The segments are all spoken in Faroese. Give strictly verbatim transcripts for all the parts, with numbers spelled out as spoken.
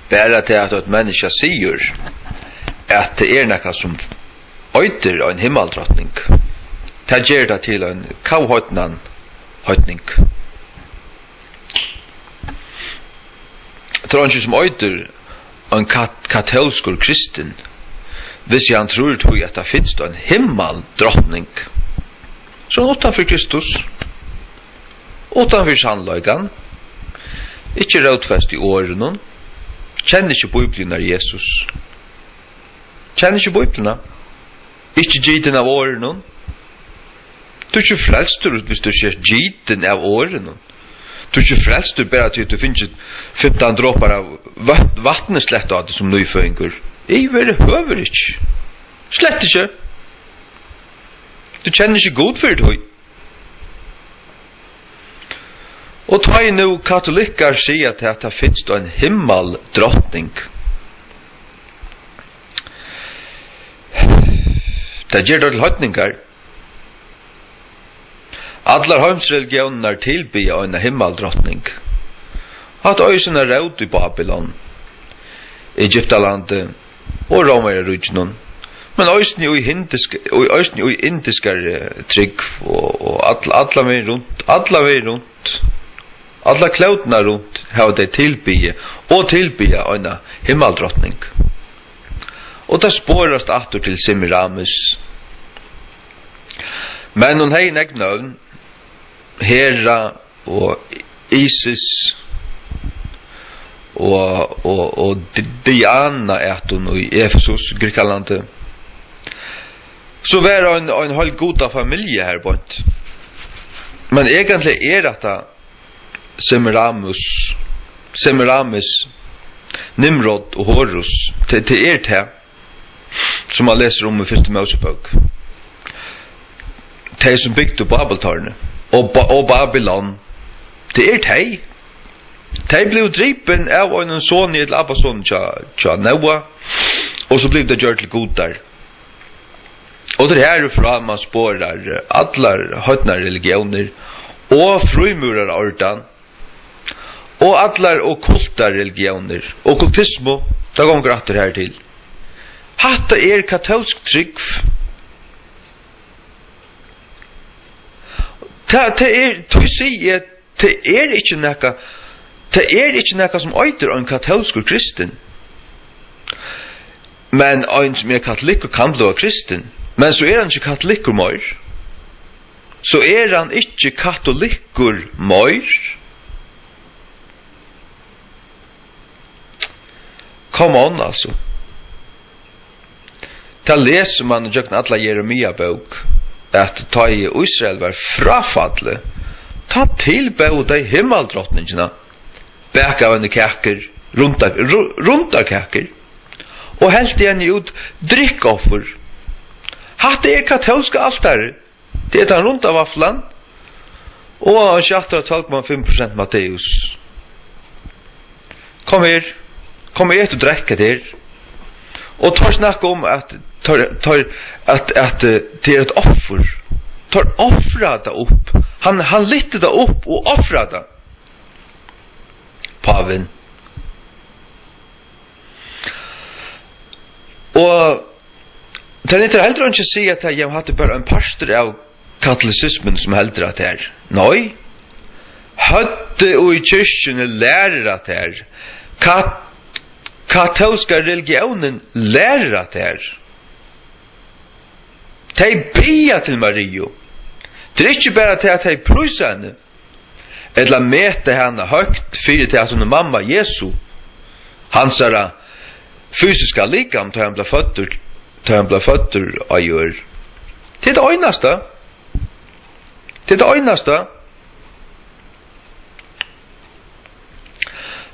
Bara tað, at eitt menniskja sigur, at tað er nakað, sum eitur ein himmaldrotning, tað ger tað til ein kavheidnan heidning. Tað er eingin, sum eitur ein kat-, katólskur kristin, hvis hann trýr tí, at tað finst ein himmaldrotning, sum er uttan fyri Kristus, uttan fyri sannleikan, ikki rótfest í orðinum, kennir ikki Bíbliuna, Jesus. Kennir ikki Bíbliuna. Ikki gitin av orðinum. Tú ert ikki frelstur, hvis tú ert ikki gitin av orðinum. Tú ert ikki frelstur bara tí at tú fingið fimtan dropar av vat-, vatni slett á teg sum nýføðingur. Yvirhøvur ikki. Slett ikki. Tú kennir ikki Gud fyri tí. Og tá ið nú katolikkar siga, at tað finst ein himmaldrotning, tað ger teir til heidningar. Allar heimsreligiónirnar tilbiðja eina himmaldrotning. Hatta eigur sína rót í Babylon, Egyptalandi og Rómaríkinum, men eisini í hindisk-, í, eisini í indiskari trúgv og, og all-, allan vegin runt, allan vegin runt, allar klóturnar runt hava tey tilbiðið og tilbiðja eina himmaldrotning. Og tað sporast aftur til Semiramis. Men hon hevði nógv nøvn, Hera og Isis og, og, og Di-, Diana æt hon í Efesus, Grikkalandi. So var ein, ein heil gudafamilja har beint. Men eigentliga er hetta Semiramis, Semiramis, Nimrod og Horus. Tað, tað er tað, sum man lesur um í fyrstu Mósebók. Tey, sum bygdu Babeltårnið og Ba-, og Babylon, tað er tey. Tey blivu dripin av einum soni ella abbasoni hjá, hjá Noa, og so blivu tey gjørd til gudar. Og tað er herfrá, man sporar, eh, allar heidnar religiónir og frímúraraordan, og allar okkultar religiónir, okkultismu, tað gongur aftur hartil. Hatta er katólsk trúgv. Tað, tað er, tí sigi eg, tað er ikki nakað, tað er ikki nakað, sum eitur ein katólskur kristin. Men ein, sum er katolikkur, kann bliva kristin, men so er hann ikki katolikkur meir. So er hann ikki katolikkur meir. Come on, altso. Tað lesur man ígjøgnum alla Jeremia bók, at tá ið Ísrael var fráfallið, tá tilbóðu tey himmaldrotningina, bakaðu henni kakur, rundar, ru-, rundar kakur, og heldu henni út drykkoffur. Hatta er katólska altarið. Tað er tann runda vaflan. Og ein sjaktur av tólv komma fimm prosent Matteus. Kom her. Kom og et og drekk hetta her. Og teir snakka um, at teir, teir, at, at, eh, tað er eitt offur. Teir ofra tað upp. Hann, hann lyfti tað upp og ofra tað. Pávin. Og tað nyttar heldur einki at siga, at, ja, hatta er bara ein partur av katolisismuni, sum heldur at tað er. Nei, høvdið í kirkjuni lærir at tað er. Kat-, katólska religiónin lærir at tað er. Tey biðja til Mariu. Tað er ikki bara tað, at tey prísa henni ella meta hana høgt fyri tað, at hon er mamma Jesu, hansara fysiska likam, tá hann bleiv føddur, tá hann bleiv føddur á jørð. Tað er tað einasta. Tað er tað einasta.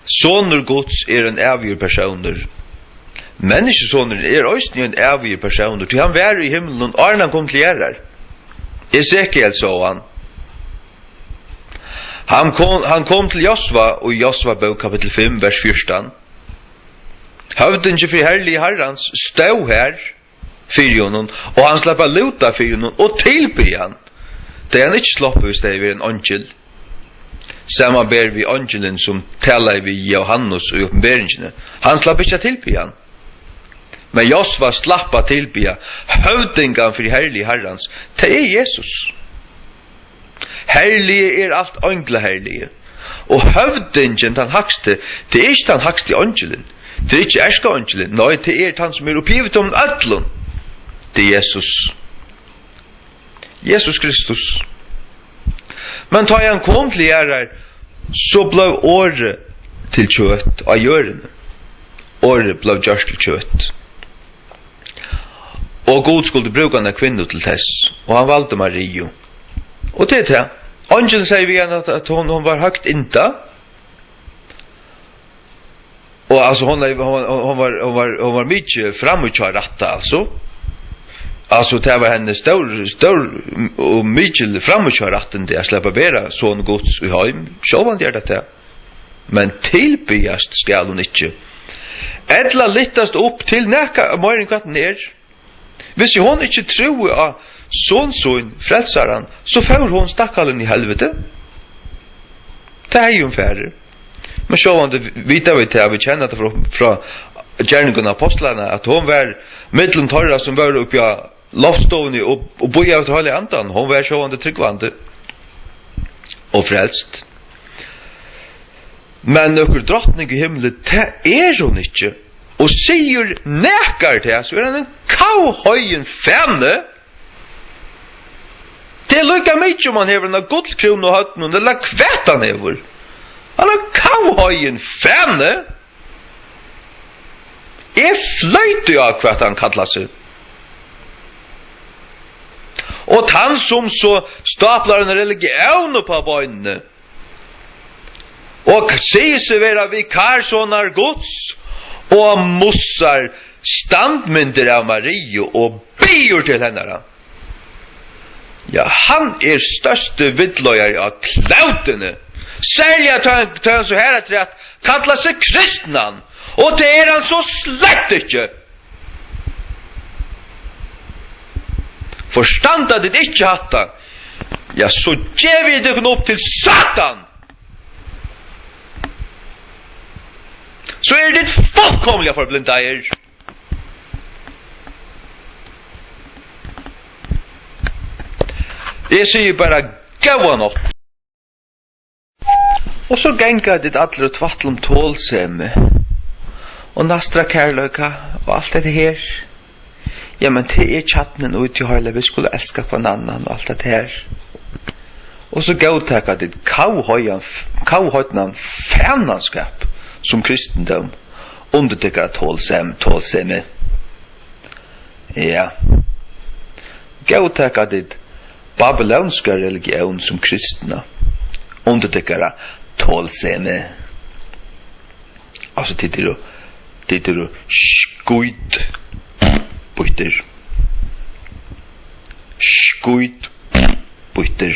Sonur Guds er ein ævigur persónur. Menniskjusonurin er eisini ein ævigur persónur, tí hann var í himlinum, áðrenn hann kom til jarðar. Esekiel sá hann. Hann kom, hann kom til Josva í Josva bók, kapittul fimm, vers fjúrtan. Høvdingi fyri herliga Harrans stóð har fyri honum, og hann slapp at lúta fyri honum og tilbiðja hann. Tað hevði hann ikki sloppið, viss tað hevði verið ein eingil. Samanber við eingilin, sum talaði við Jóhannes í Opinberingini. Hann slapp ikki at tilbiðja hann. Men Josva slapp at tilbiðja høvdingan fyri herligi Harrans. Tað er Jesus. Herligi er alt einglaherligi. Og høvdingin, tann hægsti, tað er ikki tann hægsti eingilin. Tað er ikki erkeeingilin. Nei, tað er tann, sum er uppi yvir teimum øllum. Tað er Jesus. Jesus Kristus. Men tá ið hann kom til jarðar, so bleiv orðið til kjøt á jørðini. Orðið bleiv gjørt til kjøt. Og Gud skuldi brúka eina kvinnu til tess, og hann valdi Mariu. Og tað er tað. Eingilin segði við hana, at, at hon, hon var høgt ynda. Og, altso, hon er, hon, hon var, hon var, hon var mikið framíhjárættað, altso. Altso, tað var henni stór, stór og mikil framíhjárættindi at sleppa bera son Guds í heim. Sjálvandi er tað tað. Men tilbiðjast skal hon ikki. Ella lyftast upp til nakað meira enn hvat hon er. Hvis hon ikki trúði á son sín, frelsaran, so fór hon stakkalin í helviti. Tað hevði hon farið. Men sjálvandi vita vit tað, vit kenna tað frá, frá Gerningum Apostlanna, at hon var millum teirra, sum vóru uppi á loftstovuni og, og bíðaðu eftir Heilaga Andanum. Hon var sjálvandi trúgvandi og frelst. Men nøkur drotning í himli, tað er hon ikki. Og sigur nakar tað, so er hann ein kavhoygin fani. Tað er líka mikið, um hann hevur eina gullkrúnu á høvdinum, ella hvat hann hevur. Hann er kavhoygin fani. Eg fløyti á, hvat hann kallar seg. Og tann, sum so stáplar eina religión upp á beinini, og k-, sigur seg vera vikarsonar Guds, og mussar standmyndir av Mariu og biður til hennara. Ja, hann er størsti villleiðari á klótuni. Serliga tá hann, tá hann so harafturat kallar seg kristnan, og tað er hann so slett ikki. Forstanda tit ikki hatta, ja, so gevi eg tykkum upp til Satan. So eru tit fullkomiliga forblindaðir. Eg sigi bara, góða nátt. Og so ganga tit allir og tvætla um tolsemi og næstakærleika og alt hetta her. Ja, men tað er kjarnin í tí heila, vit skulu elska hvønn annan og alt hetta her. Og so góðtaka tit kavhoyðan, kavhoydnan fanaskap sum kristindóm undir tykkara tolsem-, tolsemi. Ja. Góðtaka tit babylonska religión sum kristna undir tykkara tolsemi. Altso, tit eru, tit eru skítbýttir. Skít. Býttir.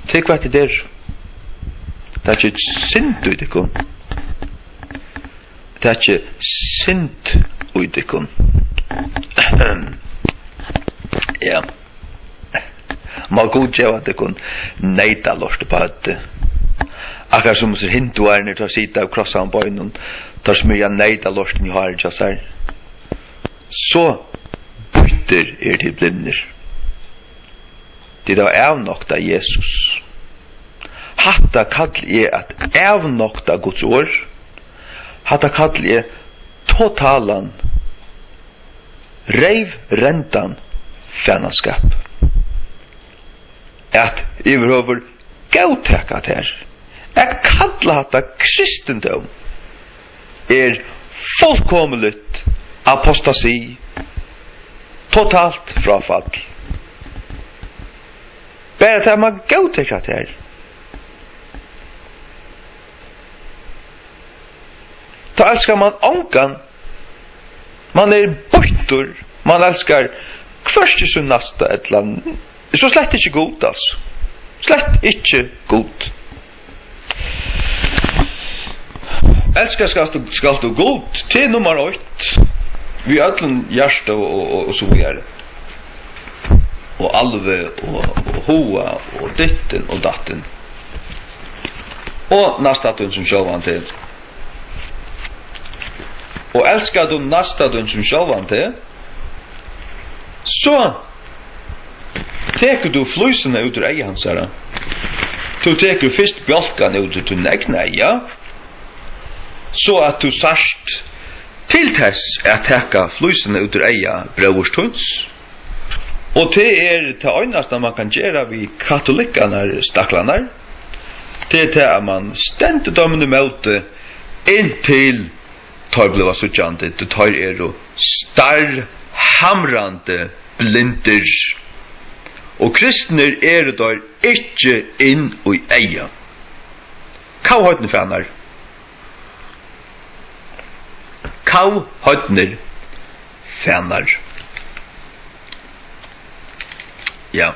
Tað er hvat tit eru. Takið synd í tykkum. Takið synd í tykkum. Ja. Má Gud geva tykkum neytalort upp á høvdið. Akkurát sum hesir hinduarnir, teir sita á krossaðum beinum, teir smyrja neytalortin í hárið hjá sær. So býttir eru tit blivnir. Tit hava avnoktað Jesus. Hatta kalli eg at avnokta Guds orð. Hatta kalli eg totalan, reyvrendan fanaskap. At yvirhøvur góðtaka tær. At kalla hatta kristindóm er fullkomligt apostasi, totalt fráfall. Bara tað, man góðtekur hatta her, tá elskar man ongan. Man er býttur, man elskar hvørki sín næsta ella, so slett ikki Gud, altso. Slett ikki Gud. Elska skalt tú, skalt tú Gud, tað er nummar eitt, við øllum hjarta og, og, og, og so víðari. Og alvi og, og huga og dittin og dattin. Og næsta tín sum sjálvan teg. Og elskar tú næsta tín sum sjálvan teg, so tekur tú flísina út úr eyga hansara. Tú tekur fyrst bjálkan út úr tínum egna eyga, so at tú sært til tess at taka flísina út úr eyga bróðurs tíns. Og tað er tað einasta, man kann gera við katolikkarnar, staklarnar. Tað er tað, at man stendur teimum ímóti, inntil teir blíva síggjandi, tí teir eru starhamrandi blindir. Og kristnir eru teir ikki inn í eyga. Kavhornir fanar. Kavhornir fanar. Ja.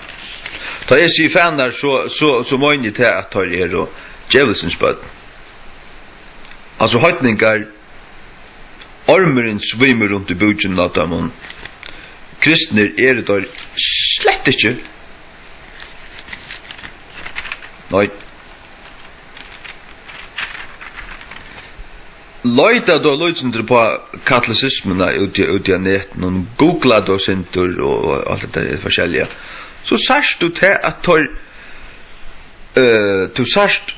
Tá eg sigi fanar, so, so, so meini eg tað, at teir eru djevulsins børn. Altso, heidningar, ormurin svímur runt í búkin á teimum. Kristnir eru teir slett ikki. Nei. Leita tú eitt lítið sindur upp á katolisismuna úti, úti á netinum, googla tú eitt sindur og, og alt hetta er forskelliga, so sært tú tað, at teir, eh, tú sært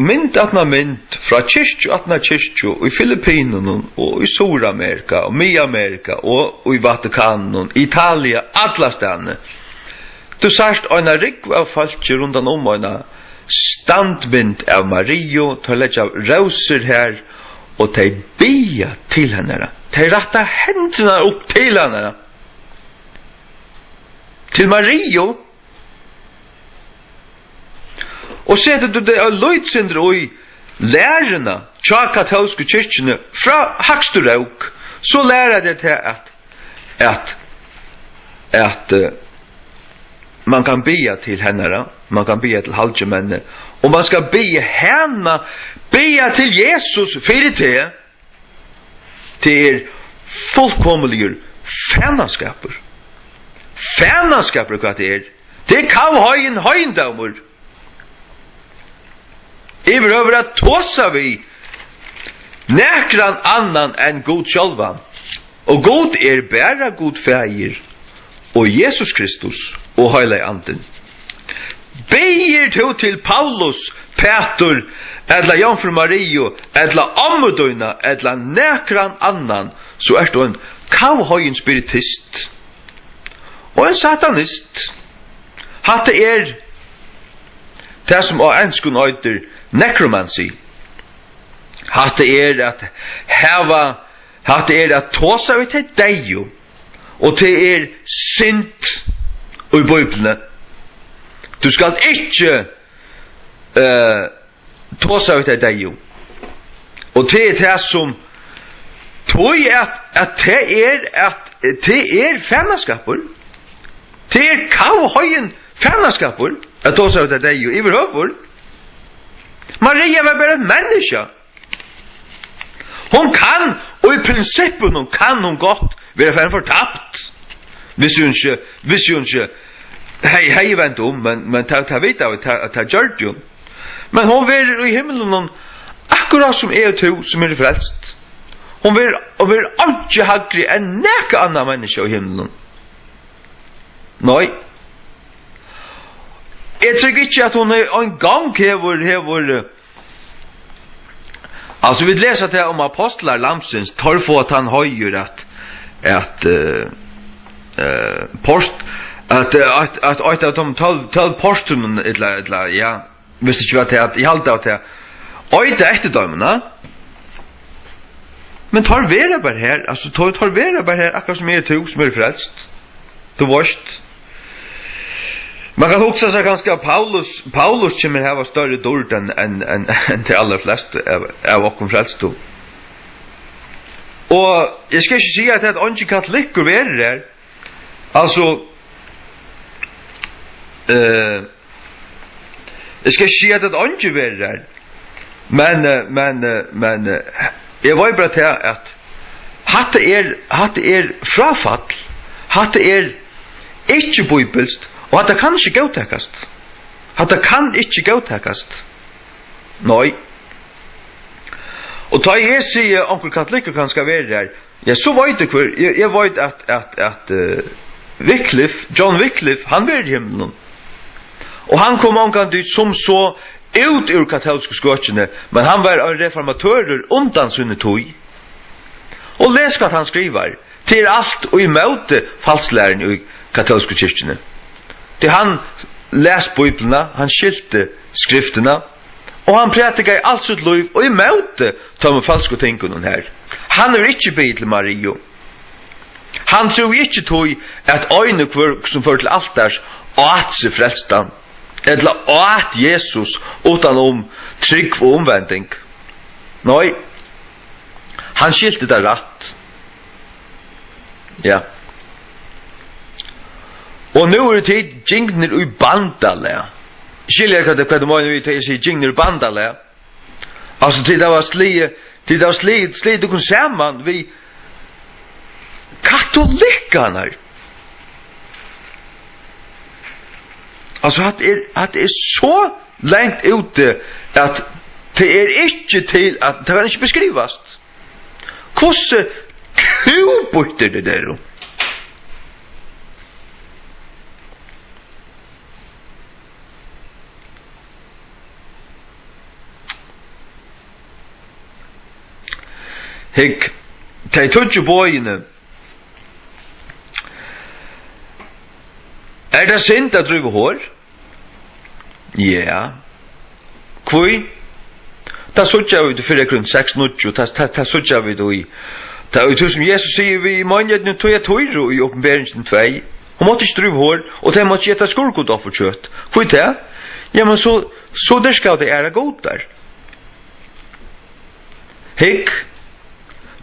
mynd aftan á mynd frá kirkju aftan á kirkju í Filippinunum og í Suðuramerika og Miðamerika og í Vatikaninum, Italia, allastaðni. Tú sært eina rúgvu av fólki rundan um eina standmynd av Mariu, teir leggja rósir har, og tey biðja til hennara. Tey rætta hendurnar upp til hennara. Til Mariu. Og setur tú teg eitt lítið sindur í læruna hjá katólsku kirkjuni frá hægstu rók, so læra tey teg at at, at, eh, man kann biðja til hennara, man kann biðja til halgimenni, og man skal biðja hana, biðja til Jesus fyri teg. Tað er fullkomiligur fanaskapur. Fanaskapur, hvat tað er. Tað er kavheiðin, heiðindómur. Yvirhøvur at tosa við nakran annan enn Gud sjálvan. Og Gud er bara Gud Faðir og Jesus Kristus og Heilagi Andin. Biður tú til Paulus, Pætur, ella Jomfrú Mariu, ella ommu tína, ella nakran annan, so ert tú ein kavheiðin spiritist og ein satanist. Hatta er tað, sum á enskum eitur necromancy. Hatta er at hava, hatta er at tosa við tey deyðu, og tað er synd í Bíbliuni. Tú skalt ikki, eh, tosa við tey deyðu. Og tað er tað, sum, tí at, at tað er, at tað er fanaskapur. Tað er kavheiðin fanaskapur at tosa við tey deyðu yvirhøvur. Maria var bara eitt menniskja. Hon kann, og í prinsippinum kann hon gott vera farin fortapt. Hvis hon ikki, hvis hon ikki hevði, hevði vent um, men, men tað, tað vita vit, tað, tað gjørdi hon. Men hon verður í himlinum akkurát sum eg og tú, sum eru frelst. Hon verður, hon verður einki hægri enn nakað annað menniskja í himlinum. Nei. Eg trúgvi ikki, at hon ein gong hevur, hevur, eh, altso, vit lesa tað um apostlar Lambsins, teir fáa tann heiður at, at, eh, eh, post-, at, eh, at, at eitt av teimum tólv, tólv postunum, ella, ella, ja, viss ikki var tað, at eg haldi av tað, eita eftir teimum, ha? Men teir verða bara her, altso, teir, teir verða bara her, akkurát sum eg og tú, sum eru frelst. Tú veitst. Man kann hugsa sær kanska, at Paulus, Paulus kemur hava størri dýrd enn, enn, enn, enn tey allarflestu av, av okkum frelstu. Og eg skal ikki siga, at, at eingin katolikkur verður her. Altso, eh, eg skal ikki siga, at, at eingin verður har. Men, eh, men, eh, men, eh, eg veit bara tað, at hatta er, hatta er fráfall. Hatta er ikki bíbilskt, og hatta kann ikki góðtakast. Hatta kann ikki góðtakast. Nei. Og tá eg sigi, onkur katolikkur kanska verður har, ja, so veit eg hvør, eg, eg veit at, at, at, eh, Wycliffe, John Wycliffe, hann verður í himlinum. Og hann kom ongantíð sum so út úr katólsku skøkjuni, men hann var ein reformatørur undan síni tíð. Og les hvat hann skrivar. Tað er alt ímóti falslæruni í katólsku kirkjuni. Tí hann las Bíbliuna, hann skilti skriftina, og hann prædikaði alt sítt lív ímóti teimum falsku tingunum her. Hann hevur ikki biðið til Mariu. Hann trúði ikki tí, at ein og hvør, sum fór til altars, át seg frelstan, ella át Jesus uttan um trúgv og umvending. Nei, hann skilti tað rætt. Ja. Og nú eru tit gingnir í bandalag. Skilja, hvat, hvat eg meini við, tá eg sigi gingnir í bandalag? Altso, tit hava sligið, tit hava sligið, sligið tykkum saman við katolikkarnar. Altso, hatta er, hatta er so langt úti, at tað er ikki til at, tað kann ikki beskrivast. Hvussu kúbítar tit eru. Hygg, tey tíggju boðini. Er tað synd at dríva hor? Ja. Hví? Tað síggja vit í fyrra Korint seks níggju, tað, tað, tað síggja vit í, tað í tí sum Jesus sigur við meinigheitini í Týatira í Opinberingin tvey. Hon mátti ikki dríva hor, og tey máttu ikki eta skurðgudofferkjøt. Hví tað? Jamen, so, so dyrkaðu tey aðrar gudar. Hygg,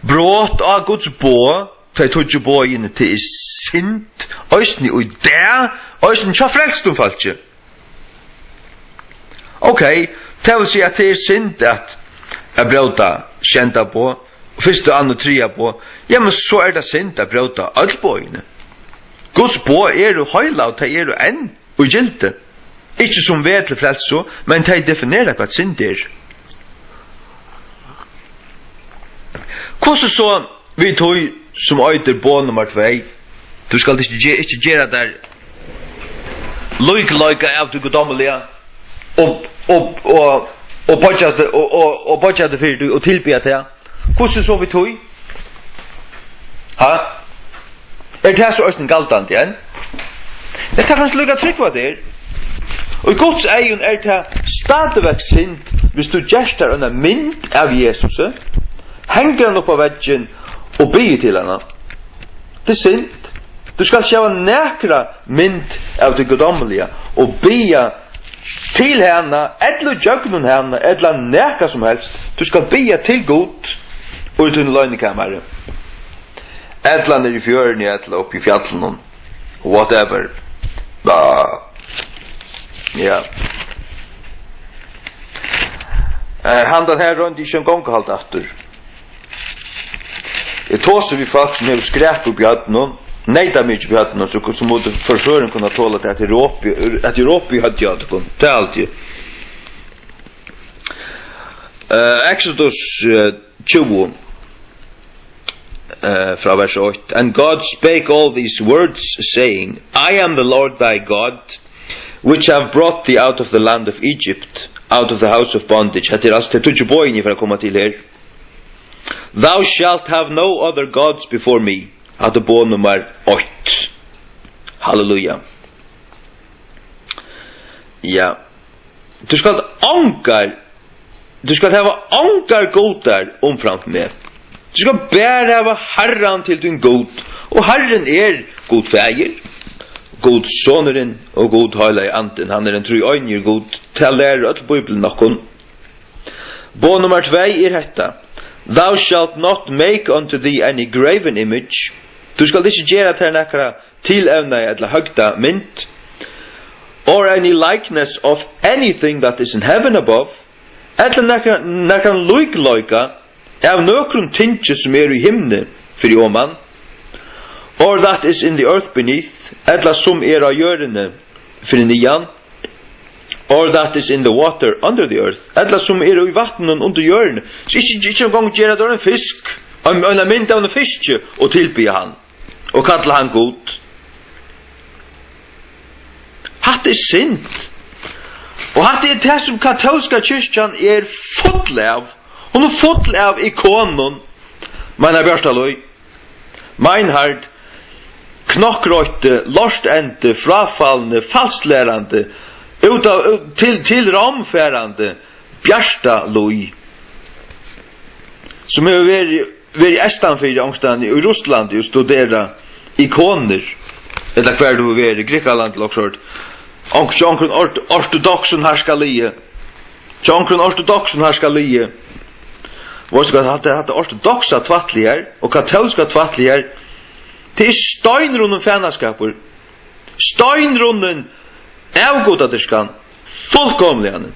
brot á Guds boð, tey tíggju boðini, tað er synd, eisini í dag, eisini hjá frelstum fólki. Ok, tað vil siga, at tað er synd at, at bróta sjeynda boð, fyrsta, annað, triðja boð. Jamen, so er tað synd at bróta øll boðini. Guds boð eru heilag, og tey eru enn í gildi. Ikki sum veg til frelsu, men tey definera, hvat synd er. Hvussu so við tí, sum eitur boð nummar tvey? Tú skalt ikki ge-, ikki gera tær líkleika av tí guddomiliga og, og, og, og boyggja teg, og, og, og boyggja teg fyri tí og tilbiðja tað. Hvussu so við tí? Ha? Er tað so eisini galdandi enn? Ja, tað kanst líka trúgva tær. Og í Guds eygum er tað stadigvæk synd, hvis tú gert tær eina mynd av Jesusi, hengur hann upp á veggin og biður til hana. Tað er synd. Tú skalt ikki hava nakra mynd av tí guddomiliga og biðja til hana, ella í gjøgnum hana, ella nakað sum helst. Tú skalt biðja til Gud í tínum loynikamari. Ella niðri í fjøruni, ella uppi í fjallinum. Whatever. Ah. Ja. Eh, handan her royndi ikki eingong at halda aftur. Eg tosi við fólk, sum hevur skrap uppi í høvdinum, neytamikið uppi í høvdinum, so, sum mugu forsørum kunna tola tað, at eg ropi, at eg ropi í høvdið á tykkum. Tað haldi eg. Eh, Exodus, eh, tjúgu, eh, frá vers eitt. And God spake all these words, saying, I am the Lord thy God, which have brought thee out of the land of Egypt, out of the house of bondage. Hetta er altso tey tíggju boðini, eg fari at koma til her. Thou shalt have no other gods before me. Hatta er boð nummar eitt. Halleluja. Ja. Tú skalt ongar, tú skalt hava ongar gudar umframt meg. Tú skalt bara hava Harran til tín Gud. Og Harrin er Gud Faðir, Gud Sonurin og Gud Heilagi Andin. Hann er ein tríeinigur Gud. Tað lærir øll Bíblian okkum. Boð nummar tvey er hetta: Thou shalt not make unto thee any graven image. Tú skalt ikki gera tær nakra tilevnaða ella høgda mynd, or any likeness of anything that is in heaven above, ella nakran, nakran líkleika av nøkrum tingi sum er í himni fyri oman, or that is in the earth beneath, ella sum er á jørðini fyri niðan, or that is in the water under the earth, ella sum eru í vatninum undir jørðini. So ikki, ikki eingong gera tær ein fisk, ein, eina mynd av einum fiski og tilbiðja hann og kalla hann Gud. Hatta er synd. Og hatta er tað, sum katólska kirkjan er full av. Hon er full av ikonum, meinar Bjartalíð. Meinhard, knokkroytti, lortendi, fráfalni, falsklærandi, út av, til, til Rom farandi, Bjartalíð, sum hevur verið, verið eystanfyri onkustaðni í Russlandi og studerað ikonir, ella hvar tú hevur verið, Grikkalandi ella okkurt. Onk-, hjá onkrum ort-, ortodoksum harðskaliði. Hjá onkrum ortodoksum harðskaliði. Veitst tú hvat, hatta, hatta ortodoksa tvætlið her, og katólska tvætlið her, tað er steinrunnin fanaskapur. Steinrunnin avgudadýrkan, fullkomliga.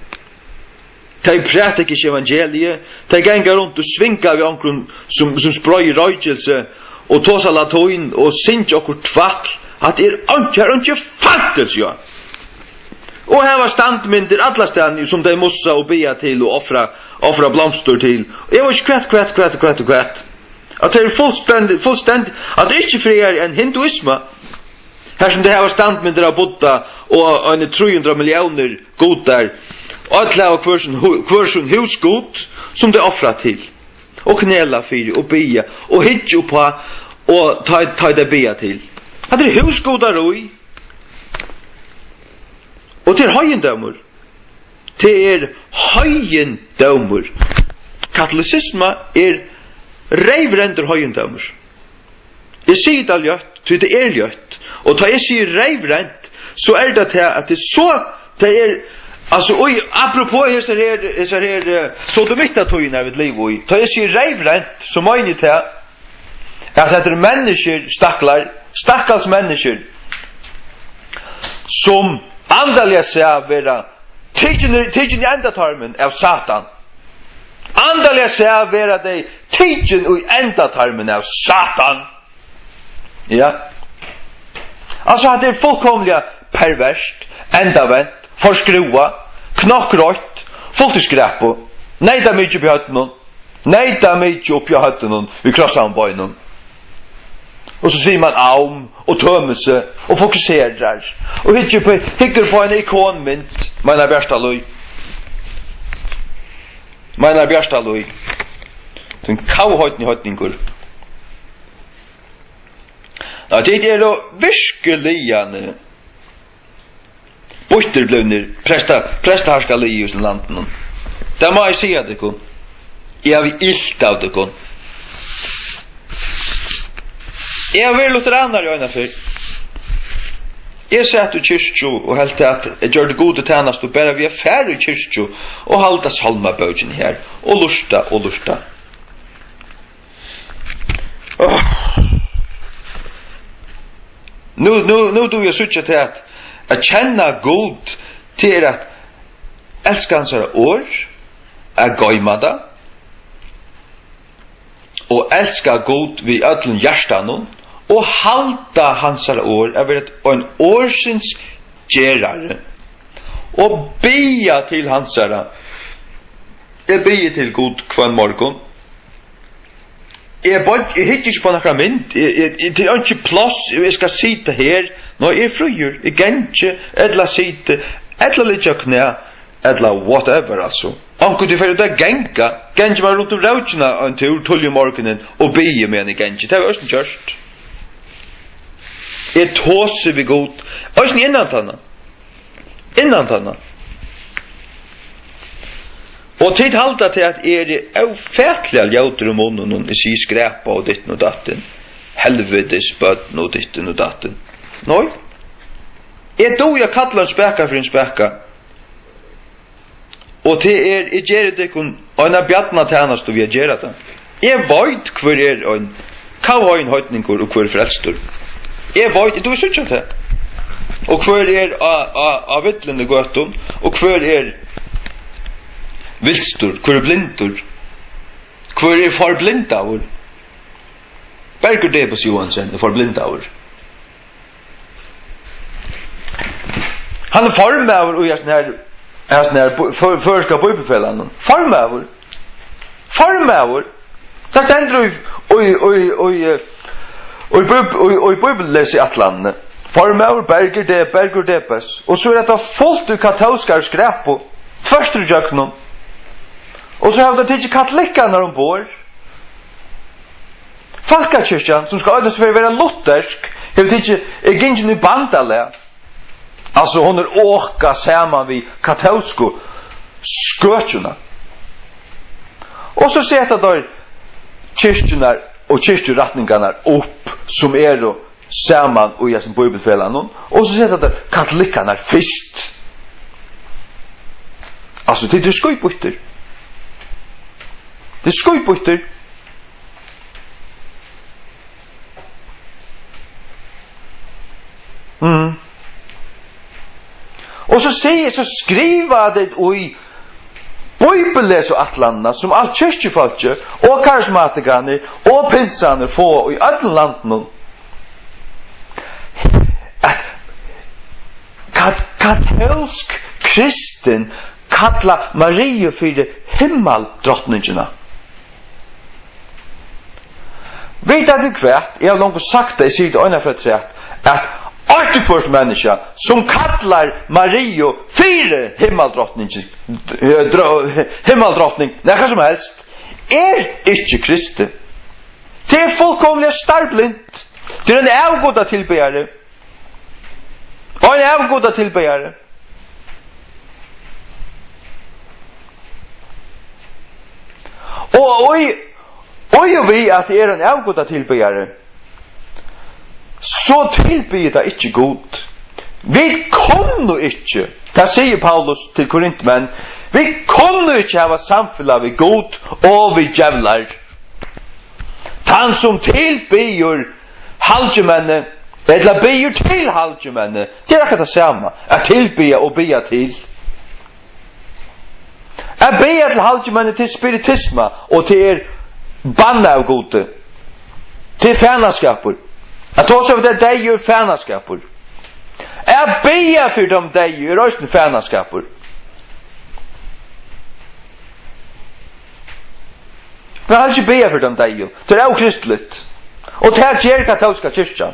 Tey prædika ikki evangeliið, tey ganga runt og svinga við onkrum, sum, sum spreiðir roykilsi og tosa latín og syngja okkurt tvætl. Hatta er einki, har er einki fantilsi, ja. Og hava standmyndir allastaðni, sum tey mussa og biðja til og ofra, ofra blomstur til. Eg veit ikki hvat, hvat, hvat, hvat, hvat. At tað er fullstendig, fullstendig, at tað er ikki frægari enn hinduisma. Har sum tey hava standmyndir av Buddha og eini trý hundrað milliónir gudar, øll hava hvør sín hu-, hvør sín húsgud, sum tey ofra til, og knæla fyri, og biðja, og hyggja upp á, og tá, tá tey biðja til. Hatta er húsgudarí. Og tað er heidindómur. Tað er heidindómur. Katolisisma er reyvrendur heidindómur. Eg sigi tað ljótt, tí tað er ljótt. Og tá eg sigi reyvrent, so er tað tað, at tað er so, tað er, altso, í, apropos hesar her, hesar her, eh, sodomittatíðirnar, vit liva í. Tá eg sigi reyvrent, so meini eg tað, at hetta eru menniskjur, staklar, stakkals menniskjur, sum andaliga sæð verða tikin, tikin í endatarmin av Satan. Andaliga sæð verða tey tikin í endatarmin av Satan. Ja. Altso, hatta er fullkomliga perverst, endavent, forskrúvað, knokkroytt, fult í skræpu, neyta mikið uppi í høvdinum, neyta mikið uppi á høvdinum við krossaðum beinum. Og so sigur mann ám og tømir seg og fokuserar og hyggur upp á, hyggur upp á eina ikonmynd, meinar Bjartalíð. Meinar Bjartalíð. Tín kavheidni heidningur. Nei, tit eru virkiliga býttir blivnir presta-, prestaharðskaliðir í hesum landinum. Tað má eg siga tykkum. Eg havi ilt av tykkum. Eg havi verið lutheranari eina ferð. Eg sat í kirkju og helt at eg gjørdi Gudi tænastu bara við at fara í kirkju og halda sálmabókina har og lurta og lurta. Áh. Nú, nú, nú dugi eg at síggja tað, at, at kenna Gud, tað er at elska hansara orð, at goyma tað, og elska Gud við øllum hjartanum, og halda hansara orð, at vera ein orðsins gerari, og biðja til hansara. Eg biði til Gud hvønn morgun. Eg boy-, eg hyggi ikki upp á nakra mynd. Eg, eg, eg, tað er einki pláss, eg skal sita her. Nei, eg eri fríur. Eg gangi, ella siti, ella liggi á knæ, ella whatever, altso. Onkuntíð fari eg út at ganga. Gangi mær runt um rókina ein túr, tíðliga um morgunin, og biði meðan eg gangi. Tað havi eg eisini gjørt. Eg tosi við Gud. Eisini innantanna. Innantanna. Og tit halda tað, at eg eri ófatiliga ljótur í munninum, eg sigi skræpa og dittin og dattin, helvitis børn og dittin og dattin. Nei. Eg dugi at kalla ein spaka fyri ein spaka. Og tað er, eg geri tykkum eina bjarnatænastu við at gera tað. Eg veit, hvør er ein kavheidningur og hvør er frelstur. Eg veit, eg dugi at síggja tað. Og hvør er á, á, á villum gøtum, og hvør er vilstur, hvør er blindur, hvør er forblindaður. Bergur Debes Johansen er forblindaður. Hann er formaður í hesum her Hasum her bí-, før-, føroyska bíbliufelagnum. Formaður. Formaður. Tað stendur í, í, í, í, eh, í bíb-, í, í bíbliulesiætlanini. Formaður Bergur De-, Bergur Debes. Og so er hetta fult í katólskari skræpu. Tvørtur ígjøgnum. Og so hava teir tikið katolikkarnar umborð. Fólkakirkjan, sum skal eita seg fyri at vera luthersk, hevur tikið, er gingin í bandalag. Altso, hon er okað saman við katólsku skøkjuna. Og so seta teir kirkjurnar og kirkjurætningarnar upp, sum eru saman í hesum bíbliufelagnum, og so seta teir katolikkarnar fyrst. Altso, tit eru skítbýttir. Tit eru skítbýttir. Mm. Og so sigur, so skriva tey í bíbliulesiætlanina, sum alt kirkjufólkið og karismatikarnir og pinsarnir fáa í øllum landinum, at kat-, katólsk kristin kalla Mariu fyri himmaldrotningina. Vita tit hvat? Eg havi longu sagt tað, eg sigi tað eina ferð afturat, at eitt og hvørt menniskja, sum kallar Mariu fyri himmaldrotning, eh, dró-, himmaldrotning, nakað sum helst, er ikki kristið. Tað er fullkomiliga starblint. Tað er ein avgudatilbiðari. Ein avgudatilbiðari. Og í, í og við at eg eri ein avgudatilbiðari, so tilbiði eg ikki Gud. Vit kunnu ikki, tað sigur Paulus til korintmenn, vit kunnu ikki hava samfelag við Gud og við djevlar. Tann sum tilbiður halgimenni, ella biður til halgimenni, tað er akkurát tað sama, at tilbiðja og biðja til. At biðja til halgimenni, tað er spiritisma, og tað er bannað av Gudi. Tað er fanaskapur. At tosa við teir deyðu er fanaskapur. At biðja fyri teim deyðu er eisini fanaskapur. Tey halda ikki biðja fyri teim deyðu. Tað er ókristiligt. Og tað ger katólska kirkjan.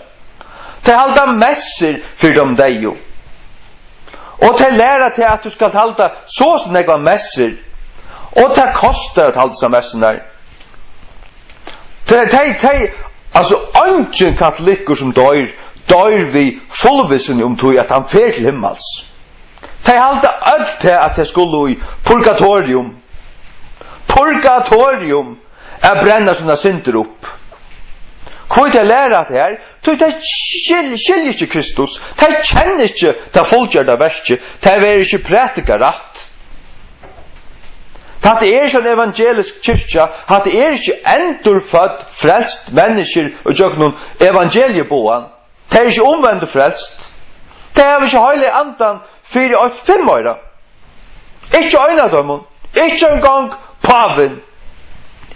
Tey halda messur fyri teim deyðu. Og tey læra teg, at tú skalt halda so og so nógvar messur. Og tað kostar at halda hesar messurnar. Tey, tey, tey, altso, eingin katolikkur sum doyr, doyr við fullvissuni um tí, at hann fer til himmals. Tey halda øll tað, at tey skulu í purgatorium. Purgatorium, at brenna sínar syndir upp. Hví tey læra hatta her? Tí tey skil-, skilja ikki Kristus. Tey kenna ikki tað fullgjørda verkið. Tey verða ikki prædikað rætt. Hatta er ikki ein evangelisk kirkja. Hatta er ikki endurfødd, frelst menniskjur ígjøgnum evangelieboðan. Tey eru ikki umvend og frelst. Tey hava ikki Heilaga Andan fyri eitt fimmoyra. Ikki ein av teimum. Ikki eingong pávin.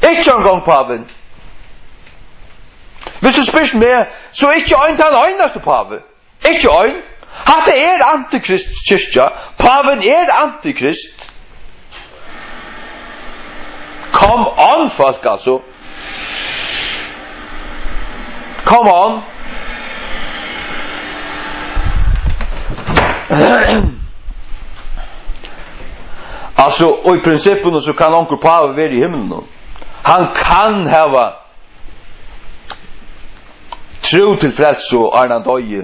Ikki eingong pávin. Viss tú spyrt meg, so ikki ein tann einasti pávi. Ikki ein. Hatta er antikrist kirkja. Pávin er antikrist. Come on, fólk, altso. Come on. Altso, og í prinsippinum, so kann onkur pávi vera í himlinum. Hann kann hava trú til frelsu, áðrenn hann doyði,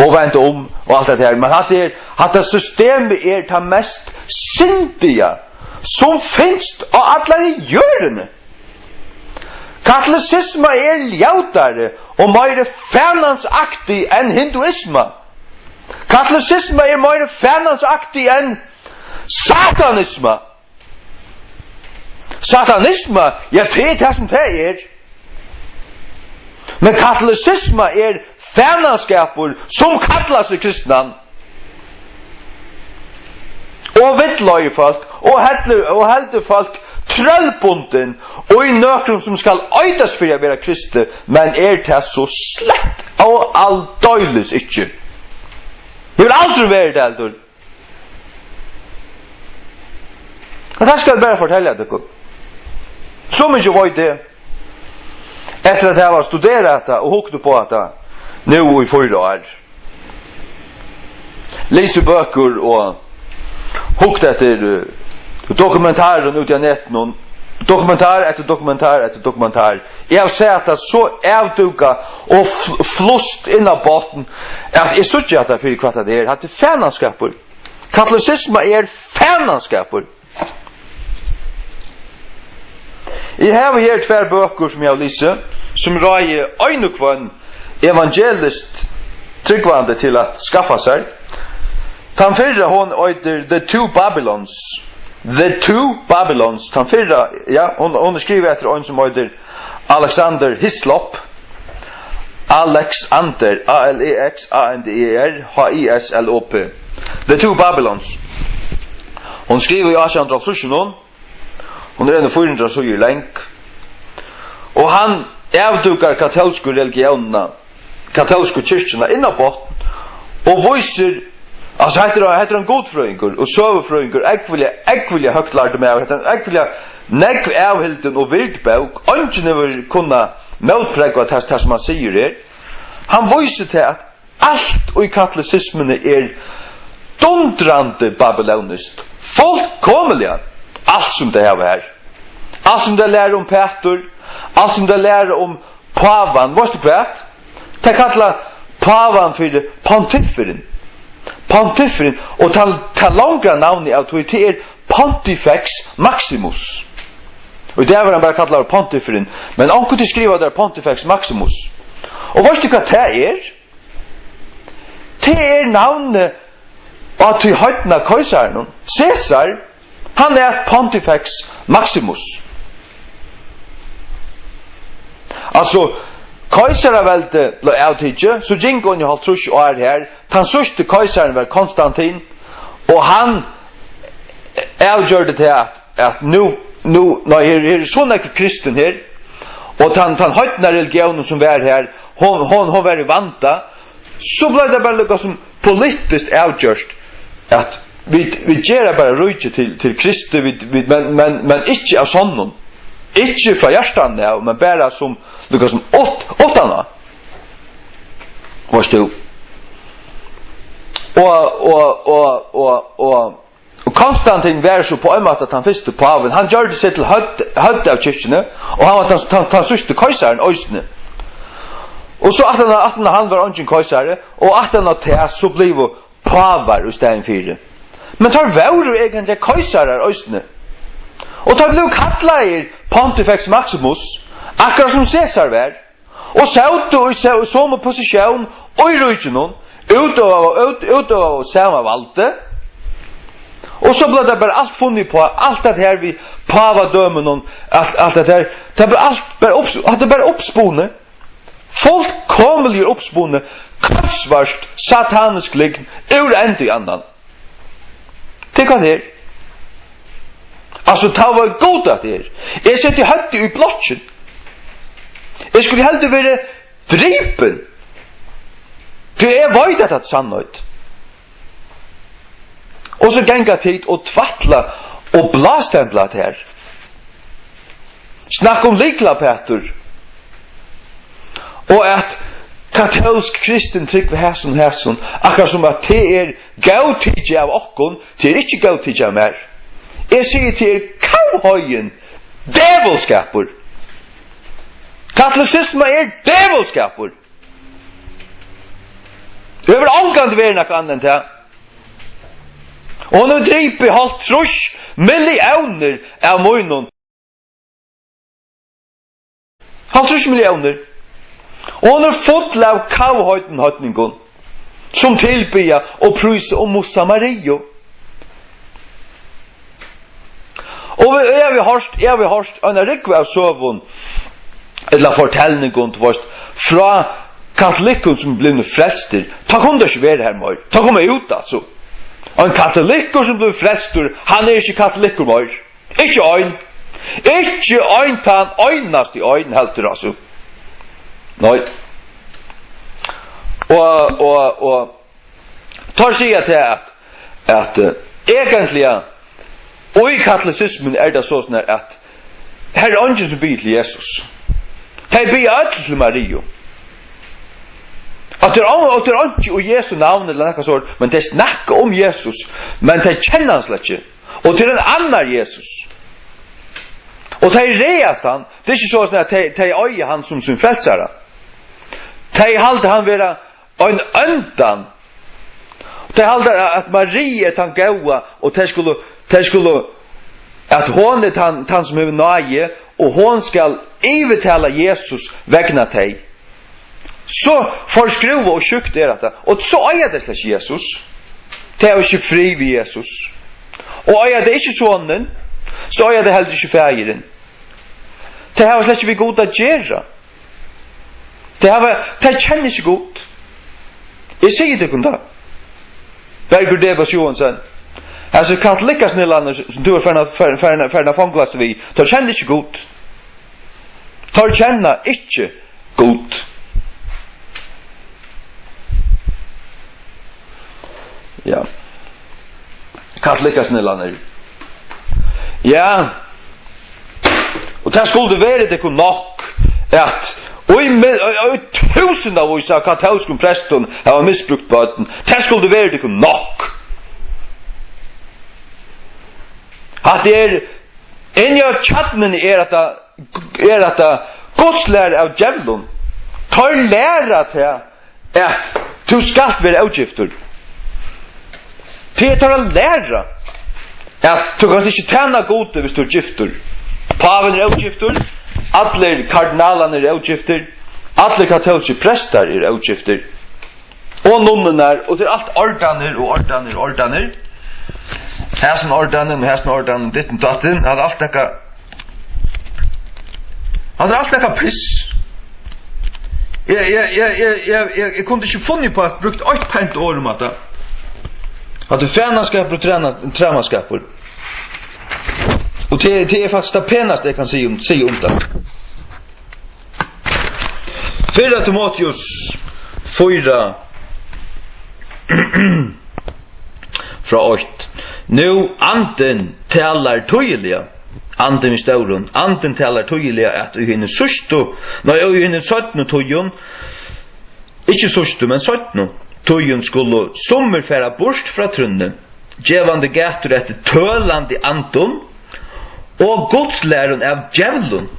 og vend um, og alt det her. Men hatta er, hatta systemið er tað mest syndiga, sum finst á allari jørðini. Katolisisma er ljótari og meiri fanansaktig enn hinduisma. Katolisisma er meiri fanansaktig enn satanisma. Satanisma, ja, tað er tað, sum tað er. Men katolisisma er fanaskapur, sum kallar seg kristnan, og villleiðir fólk, og heldur, og heldur fólk trøllbundin, og í nøkrum, sum skal eitast fyri at vera kristið, men er tað so slett og aldeilis ikki. Hevur aldri verið tað, heldur. Men tað skal eg bara fortelja tykkum. So mikið veit eg, eftir at hava studerað hetta og hugt upp á hetta nú í fýra ár. Lisið bøkur og hugt eftir, eh, dokumentarum úti á netinum. Dokumentar eftir dokumentar eftir dokumentar. Eg havi sæð hetta so avdúkað og fl-, flust inn á botn, at eg síggi hetta fyri hvat tað er. Hatta er fananskapur. Katolisisma er fananskapur. Eg havi her tvær bøkur, sum eg havi lisið, sum ráði ein og hvønn evangelist trúgvandi til at skaffa sær. Tann fyrra, hon eitur The Two Babylons. The Two Babylons. Tann fyrra, ja, hon, hon er skrivað eftir ein, sum eitur Alexander Hislop. Alex Ander, A L E X A N D E R, H I S L O P. The Two Babylons. Hon skrivaði í átjan hundrað og hálvtrýssunum. Hon er eini fýra hundrað síður long. Og hann avdúkar katólsku religiónina, katólsku kirkjuna inn á botn og vísir, altso, hetta er, hetta er ein gudfrøðingur og søgufrøðingur, ógvuliga, ógvuliga høgt lærdur maður, hetta er ein ógvuliga nógv avhildin og vird bók. Eingin hevur kunnað mótprógva tað, tað sum hann sigur her. Hann vísir til, at alt í katolisismuni er dundrandi babylóniskt. Fullkomiliga. Alt sum tey hava har. Alt sum tey læra um Pætur, alt sum tey læra um pávan. Veitst tú hvat? Tey kalla pávan fyri pontifferin. Pontifferin, og tað, tað longra navnið av tí, tað er Pontifex Maximus. Og í dag verður hann bara kallaður pontifferin, men onkuntíð skriva tey Pontifex Maximus. Og veitst tú hvat tað er? Tað er navnið á tí heidna keisaranum. Cæsar, hann æt Pontifex Maximus. Altso, keisaraveldið bleiv avtikið, so gingu eini hálvtrýss ár har. Tann síðsti keisarin var Konstantin, og hann avgjørdi tað, at, at nú, nú, nei, her, her er so nógv kristin her, og tann, tann heidna religiónin sum var her, hon, hon, hon var í vanda, so bleiv tað bara líka sum politiskt avgjørt, at vit, vit gera bara ríkið til, til kristin, vit, vit, men, men, men ikki av sonnum, ikki frá hjartanum av, men bara sum, líka sum át-, aftaná. Veitst tú? Og, og, og, og, og, og Konstantin var so á ein máta tann fyrsti pávin. Hann gjørdi seg til høvd, høvd av kirkjuni, og hann var tann, tann, tann síðsti keisarin eisini. Og so aftan á, aftan á hann var eingin keisari, og aftan á tað so blivu pávar í staðin fyri. Men teir vóru eigentliga keisarar eisini. Og teir blivu kallaðir Pontifex Maximus, akkurát sum Cæsar var. Og sótu í se-, somu posisjón í ríkinum, útøvaðu, út-, útøvaðu sama valdið. Og so bleiv tað bara alt funnið uppá, alt tað her við pávadømunum, alt, alt tað her, tað bleiv alt bara upps-, hatta er bara uppspunnið, fullkomiliga uppspunnið, kostbart, satanisk lygn, úr enda í annan. Tað er hvat tað er. Altso, tá var Gud at tað er. Eg setti høvdið í blokkin. Eg skuldi heldur verið dripin. Tí eg veit, at tað er sannheit. Og so ganga tit og tvætla og blástempla tað her. Snakk um lyklapetur. Og at katólsk kristin trúgv er hasum, hasum, akkurát sum at tað er góðtikið av okkum, tað er ikki góðtikið av mær. Eg sigi, tað er kavhoyðin dævulskapur. Katolisisma er dævulskapur. Hevur ongantíð verið nakað annað enn tað. Og hon hevur dripið hálvtrýss milliónir av mínum. Hálvtrýss milliónir. Og hon er full av kavhoyddum heidningum, sum tilbiðja og prísa og mussa Mariu. Og vit, eg havi hoyrt, eg havi hoyrt eina rúgvu av søgum, ella fortelningum, tú veist, frá katolikkum sum blivnu frelstir. Tá kunnu teir ikki vera har meir. Tá koma út, altso. Ein katolikkur sum blívur frelstur, hann er ikki katolikkur meir. Ikki ein. Ikki ein, tann einasti ein heldur, altso. Nei. Og, og, og teir siga tað at, at, eh, eigentliga Og í katolisismuni er tað soleiðis, at her er eingin, sum biður til Jesus. Tey biðja øll til Mariu. Og tað er ein-, og tað er einki í Jesu navni ella nakað sovorðið, men tey snakka um Jesus, men tey kenna hann slett ikki. Og tað er ein annar Jesus. Og tey ræðast hann. Tað er ikki soleiðis, at tey, tey eiga hann sum sín frelsara. Tey halda hann vera ein óndan. Tey halda, at Maria er tann góða, og tey skulu, tey skulu, at hon er tann, tann sum hevur náði, og hon skal yvirtala Jesus vegna tey. So forskrúvað og sjúkt er hatta, og so eiga tey slett ikki Jesus. Tey hava ikki frið við Jesus. Og eiga tey ikki Sonin, so eiga tey heldur ikki Faðirin. Tey hava slett ikki við Gud at gera. Tey hava, tey kenna ikki Gud. Eg sigi tykkum tað. Bergur Debas Johansen. Hasir katolikkasnillarnir, sum tú ert farin at, farin, farin, farin at fongast við, teir kenna ikki Gud. Teir kenna ikki Gud. Ja. Katolikkasnillarnir. Ja. Og tað skuldi verið tykkum nokk, at í mi-, í, í túsundavís av katólskum prestum hava misbrúkt børn. Tað skuldi verið tykkum nokk. Hatta er, inni á kjarnuni er hatta, er hatta Guds læra av djevlum. Teir læra tað, at tú skalt vera ógiftur. Tað er teirra læra, at tú kanst ikki tæna Gudi, hvis tú ert giftur. Pávin er ógiftur, allir kardinalarnir eru ógiftir, allir katólskir prestar eru ógiftir. Og nunnurnar, og tað er alt ordanir og ordanir og ordanir. Hasin ordanin og hasin ordanin, ditten datten, hatta er alt nakað, hatta er alt nakað piss. Eg, eg, eg, eg, eg, eg, eg kundi ikki funnið upp á at brúkt eitt pent orð um hatta. Hatta er fanaskapur og træna-, træmaskapur. Og tað, tað er faktiskt tað penasta, eg kann siga um, siga um tað. Fyrra Timoteus fýra, frá eitt. Nú, Andin talar týðiliga, Andin við stórum, Andin talar týðiliga, at í hinum síðstu, nei, í hinum seinnu tíðum, ikki síðstu, men seinnu tíðum, skulu summir fara burt frá trúnni, gevandi gætur eftir tølandi andum og gudslærum av djevlum.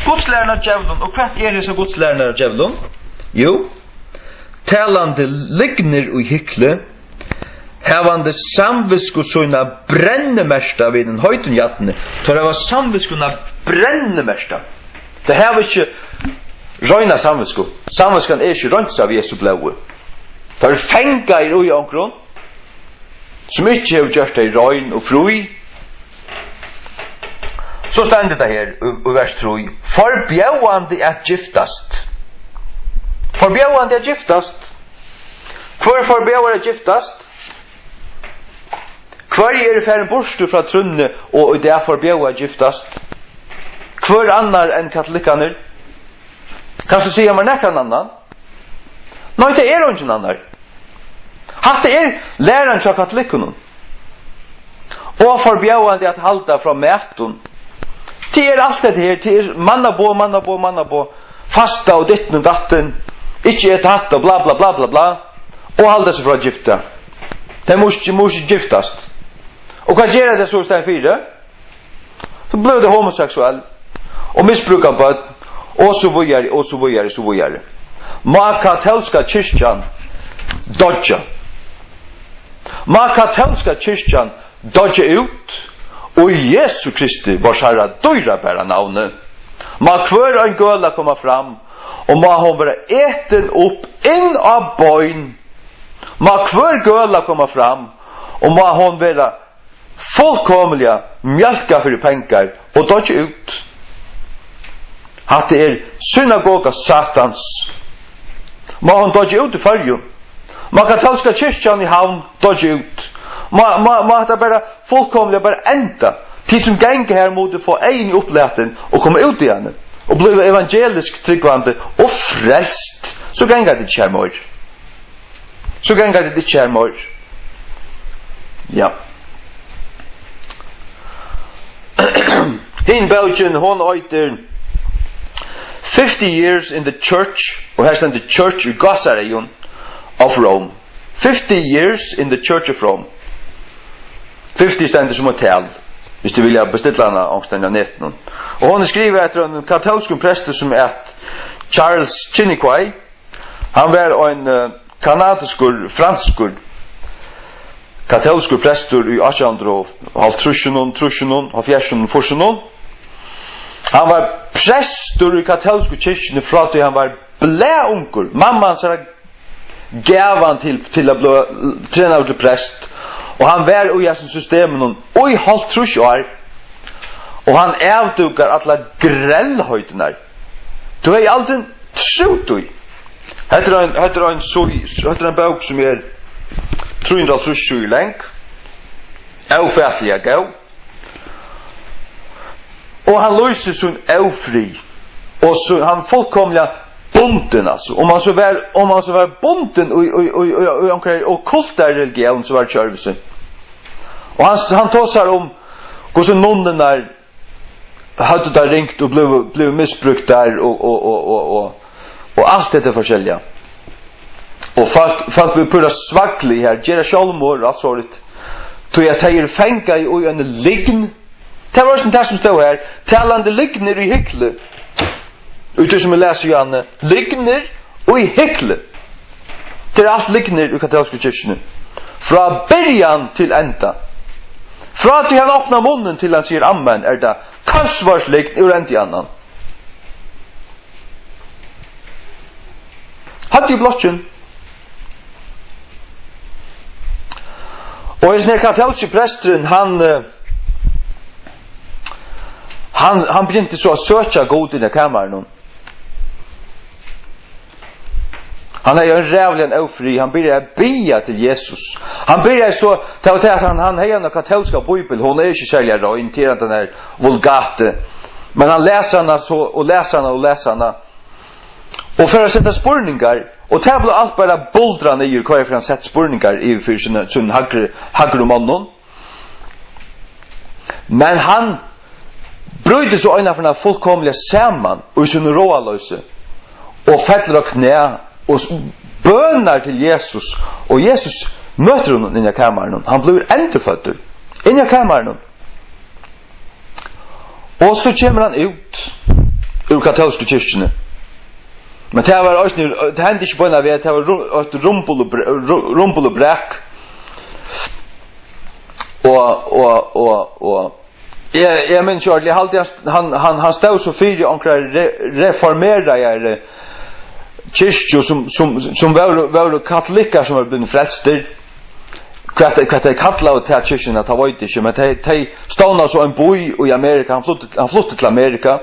Gudslærum av djevlum, og hvat er hesa gudslærum av djevlum? Jú, talandi lygnir í hykli, havandi samvitsku sína brennimerkta við einum heitum jarni. Teir hava samvitskuna brennimerkta. Teir hava ikki reina samvitsku. Samvitskan er ikki reinsað við Jesu blóði. Teir eru fangaðir í onkrum, sum ikki hevur gjørt tey rein og frí. So stendur tað her í, í vers trý: Forbjóðandi at giftast. Forbjóðandi at giftast. Hvør forbjóðar at giftast? Hvørji eru farin burtur frá trúnni og í dag forbjóða at giftast? Hvør annar enn katolikkarnir? Kanst tú siga mær nakran annan? Nei, tað er eingin annar. Hatta er læran hjá katolikkunum. Og forbjóðandi at halda frá matum. Tað er alt hetta her, tað er mannaboð, mannaboð, mannaboð. Fasta og ditten og datten. Ikki eta hatta og bla, bla, bla, bla, bla. Og halda seg frá at gifta. Tey mugu ikki, mugu ikki giftast. Og hvat gera tey so í staðin fyri? So blíva tey homoseksuell og misbrúka børn og so víðari, og so víðari, so víðari. Má katólska kirkjan doyggja. Má katólska kirkjan doyggja út í Jesu Kristi, vors Harra, dýrabara navni. Má hvør ein gøla koma fram, og má hon vera etin upp inn á bein. Má hvør gøla koma fram, og má hon vera fullkomiliga mjólkað fyri pengar og doyggja út. Hatta er synagoga Satans. Má hon doyggja út í Føroyum? Má katólska kirkjan í Havn doyggja út? Má, má, má hatta bara fullkomiliga bara enda? Tit sum ganga her, mugu fáa eyguni upplatin og koma út í henni og blíva evangelisk trúgvandi og frelst. So ganga tit ikki her meir. So ganga tit ikki her meir. Ja. Hin bókin, hon eitur Fifty Years in the Church, og her stendur Church í gásareygum, of Rome. Fifty Years in the Church of Rome. Fifty stendur sum eitt tal, viss tit vilja bestilla hana onkustaðni á netinum. Og hon er skrivað eftir einum katólskum presti sum æt Charles Chiniquy. Hann var ein, eh, kanadiskur, franskur, katólskur prestur í átjan hundrað og hálvtrýssunum, trýssunum, hálvfjerðsunum, fýrsunum. Hann var prestur í katólsku kirkjuni frá tí hann var blaðungur. Mamma hansara gav hann til, til at blíva trenaður til prest, og hann var í hesum systeminum í hálvtrýss ár, og hann avdúkar allar grellheitirnar. Tú hevði aldrin trúð tí. Hetta er ein, hetta er ein, so, hetta er ein bók sum er trý hundrað og hálvtrýss síður long, ófatiliga góð. Og hann lýsir sín ófrið, og so hann fullkomiliga bundin, altso. Um hann so var, um hann so var bundin í, í, í, í, í onkrar okkultar religión, so var tað ikki øðrvísi. Og hann, hann tosar um hvussu nunnurnar høvdu tað ringt og blivu, blivu misbrúktar og, og, og, og, og, og alt hetta forskelliga. Og fólk, fólk blíva púra svaklig her, gera sjálvmorð og alt sovorðið. Tí at tey eru fangað í eini lygn. Tað var sum tað sum stóð her, talandi lygnir í hykli. Út í sum eg lesi, Johanne, lygnir í hykli. Tað er alt lygnir í katólsku kirkjuni. Frá byrjan til enda. Frá tí hann opnar munnin til hann sigur amen, er tað kolsvørt lygn úr endi í annan. Høvdið í blokkin. Og hesin her katólski presturin, hann, eh, hann, hann begynti so at søkja Gud inni í kamarinum. Hann hevði ein ræðuligan ófrið, hann byrjaði at biðja til Jesus. Hann byrjaði so, tað var tað at hann, hann hevði eina katólska bíbel, hon er ikki serliga rein, tað er tann her Vulgate. Men hann las hana so, og las hana, og las hana. Og fer at seta spurningar, og tað bleiv alt bara buldrað niður, hvørja ferð hann setti spurningar yvir fyri sínum, sínum hægru, hægru monnum. Men hann brýtur so einaferð fullkomiliga saman í sínum ráðaloysi og fellur á knæ og s-, bønar til Jesus, og Jesus møtir honum inni í kamarinum. Hann blívur endurføddur inni í kamarinum. Og so kemur hann út úr katólsku kirkjuni. Men tað var eisini, tað hendi ikki beinanvegin, tað var ru-, eitt rumbul og br-, ru-, rumbul og brak. Og, og, og, og eg, eg minnist ikki ordiliga, eg haldi, hann, hann, hann, hann stóð so fyri onkra re-, reformeraðari kirkju, sum, sum, sum vóru, vóru katolikkar, sum vóru blivnir frelstir. Hvat, hvat tey kallaðu ta kirkjuna, tað veit eg ikki, men tey, tey stovnaðu so ein bý í Amerika, hann flutti, hann flutti til Amerika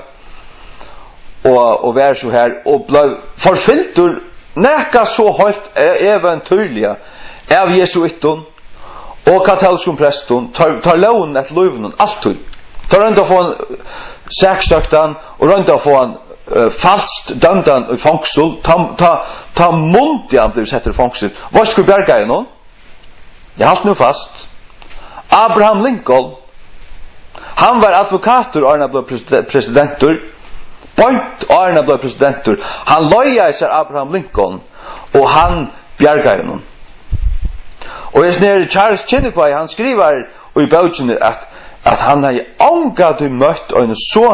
og, og var so her og bleiv forfylgdur nakað so heilt e-, eventýrliga av jesuittum og katólskum prestum, teir, teir lógu eftir lívinum altíð. Teir royndu at fáa hann saksøktan og royndu at fáa hann, eh, falskt dømdan í fongsul. Tá, tá, tá mundi hann blivið settur í fongsul. Veitst tú, hvat bjargaði honum? Eg haldi nú fast. Abraham Lincoln, hann var advokatur áðrenn hann bleiv preside-, presidentur. Beint áðrenn hann bleiv presidentur. Hann leigaði sær Abraham Lincoln, og hann bjargaði honum. Og hesin her Charles Chiniquy, hann skrivar í bókini, at, at hann hevði ongantíð møtt einum so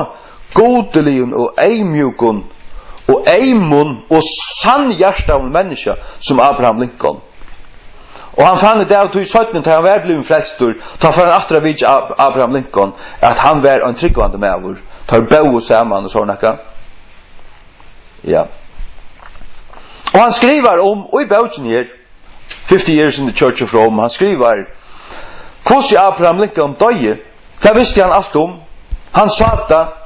gudiligum og eyðmjúkum og eymum og sannhjartaðum menniskja sum Abraham Lincoln. Og hann fann út av tí seinni, tá hann var blivin frelstur, tá fór hann aftur at vitja Ab-, Abraham Lincoln, at hann var ein trúgvandi maður. Teir bóðu saman og so nakað. Ja. Og hann skrivar um, í bókini her, Fifty Years in the Church of Rome, hann skrivar, hvussu Abraham Lincoln doyði, tað visti hann alt um. Hann sá tað.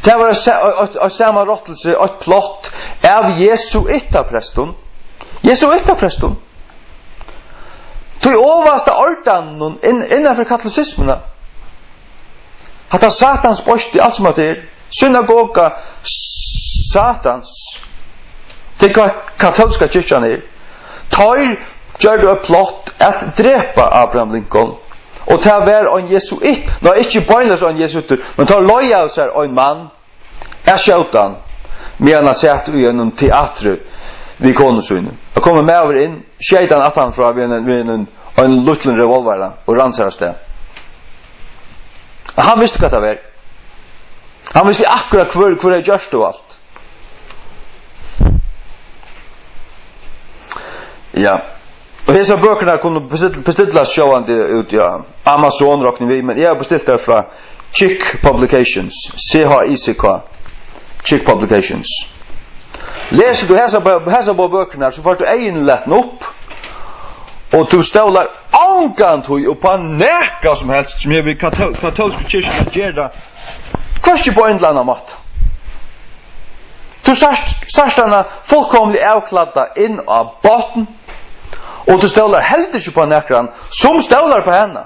Tað var eitt sa-, eitt, eitt, eitt samanrottilsi, eitt plott av jesuittaprestum. Jesuittaprestum. Tí ovasta ordanum inn-, innanfyri katolisismuna. Hatta Satans beistið, alt sum hatta er. Synagoga Satans. Tað er hvat katólska kirkjan er. Teir gjørdu eitt plott at drepa Abraham Lincoln. Og tað var ein jesuitt, nei, ikki beinleiðis ein jesuittur, men teir leigaðu sær ein mann at skjóta hann, meðan hann sat í einum teatri við konu síni. Hann kom ein maður inn, skeyt hann aftan frá við ein, við ein, ein lítlum revolvara og rann sær avstað. Hann visti, hvat tað var. Hann visti akkurát, hvør, hvør hevði gjørt tað og alt. Ja. Og hesar bøkurnar kunnu bestill-, bestillast sjálvandi út, ja, Amazon, rokni við, men eg havi bestilt tær frá Chick Publications, C H I C K, Chick Publications. Lesur tú hesar bø-, hesar báðar bøkurnar, so fært tú eyguni latin upp, og tú stólar ongantíð upp á nakað sum helst, sum hevur við kató-, katólsku kirkjuna at gera, hvørki á ein ella annan máta. Tú sært, sært hana fullkomiliga avklædda inn á botn, og tú stólar heldur ikki upp á nakran, sum stólar upp á hana.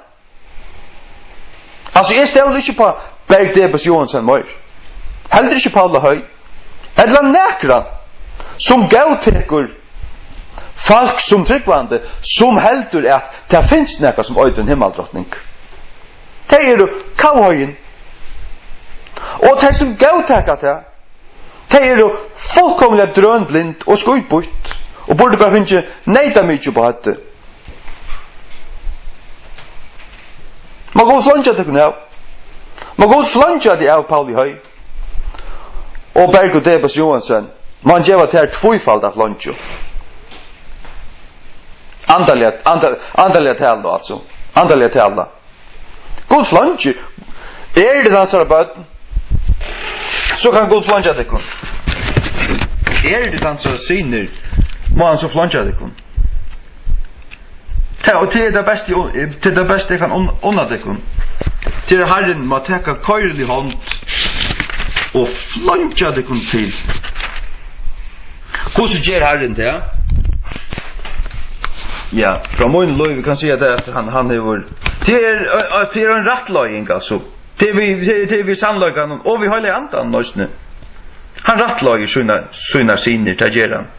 Altso, eg stóli ikki upp á Berg Debes Johansen meir. Heldur ikki Paula Høy. Ella nakran, sum góðtekur fólk sum trúgvandi, sum heldur, at tað finst nakað, sum eitur ein himmaldrotning. Tey eru kavheiðin. Og tey, sum góðtaka tað, tey eru fullkomiliga drønblind og skítbýtt og burdu bara fingið neytamiki upp á høvdið. Má Gud fleingja tykkum av. Má Gud fleingja teg av, Pauli Høy og Bergur Debes Johansen. Má hann geva tær tvífalda fleingju. Andaliga, anda-, andaliga talað, altso. Andaliga talað. Gud fleingir. Eru tit hansara børn, so kann Gud fleingja tykkum. Eru tit hansara synir, má hann so fleingja tykkum. Tað, og tað er tað besta, tað er tað besta, eg kann un-, unna tykkum. Tað er, Harrin má taka koyrilig hond og fleingja tykkum til. Hvussu ger Harrin tað? Ja, frá mínum lívi kann eg siga tað, at hann, hann hevur, tað er, ø, ø, tað er ein rættleiðing, altso. Tað er við, tað er, tað er við sannleikanum og við Heilaga Andanum eisini. Hann rættleiðir sínar, sínar synir, tað ger hann.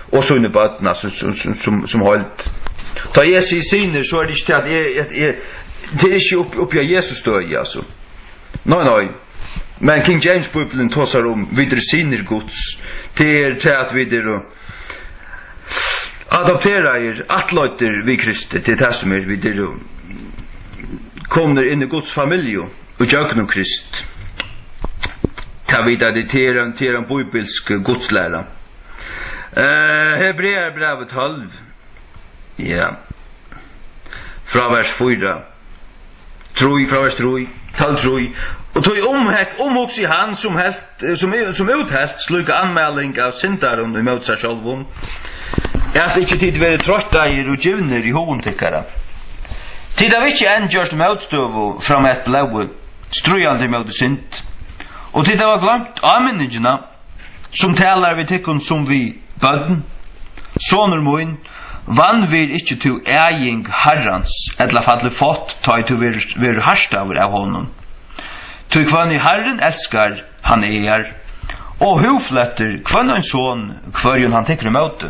Og síni børn, altso, sum, sum, sum, sum heild. Tá eg sigi synir, so er tað ikki tað, at eg, at eg, tað er ikki upp, uppi á Jesus støði, altso. Nei, nei. Men King James Bíblian tosar um, vit eru synir Guds. Tað er tað, at vit eru adopteraðir, ættleiddir við Kristi. Tað er tað, sum er. Vit eru komnir inn í Guds familju ígjøgnum Krist. Tað vita tit, tað er ein, tað er ein bíbilsk gudslæra. Eh, Hebrearabrævið tólv. Ja. Frá vers fýra. Trý, frá vers trý, tólv trý. Og tí umhek-, umhugsi hann, sum helt, sum, sum úthelt slíka anmæling av syndarum ímóti sær sjálvum, at ikki tit verið troyttaðir og givnir í hugum tykkara. Tit hava ikki enn gjørt mótstøðu framvegis blóði, stríðandi ímóti synd. Og tit hava gloymt áminningina, sum talar við tykkum sum við børn: Sonur mín, vanvirð ikki tú æðing Harrans, ella falli fátt, tá ið tú verður, verður hartaður av honum. Tí hvønn ið Harrin elskar, hann æðar, og húðflettir hvønn ein son, hvørjum hann tekur ímóti.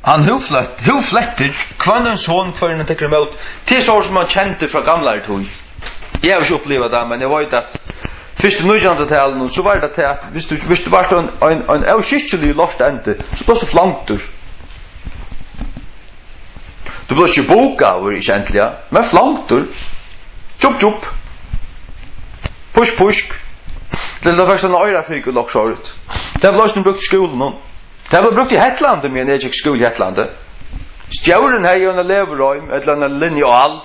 Hann húðflett-, húðflettir hvønn ein son, hvørjum hann tekur ímóti. Tað er so, sum man kendi frá gamlari tíð. Eg havi ikki upplivað tað, men eg veit, at fyrst í nítjanhundraðtalinum, so var tað tað, at viss tú, viss tú vart ein, ein, ein óskikkiligur lortendi, so bleivst tú flongdur. Tú bleivst ikki bukaður, ikki endiliga, men flongdur. Tjup, tjup. Pusk, pusk. Til tað fekst ein oyrafik og lukk sort. Tað bleiv eisini brúkt í skúlunum. Tað bleiv brúkt í Hetlandi, meðan eg gekk í skúla í Hetlandi. Stjórin hevði eina leðurreim, ella eina linjal.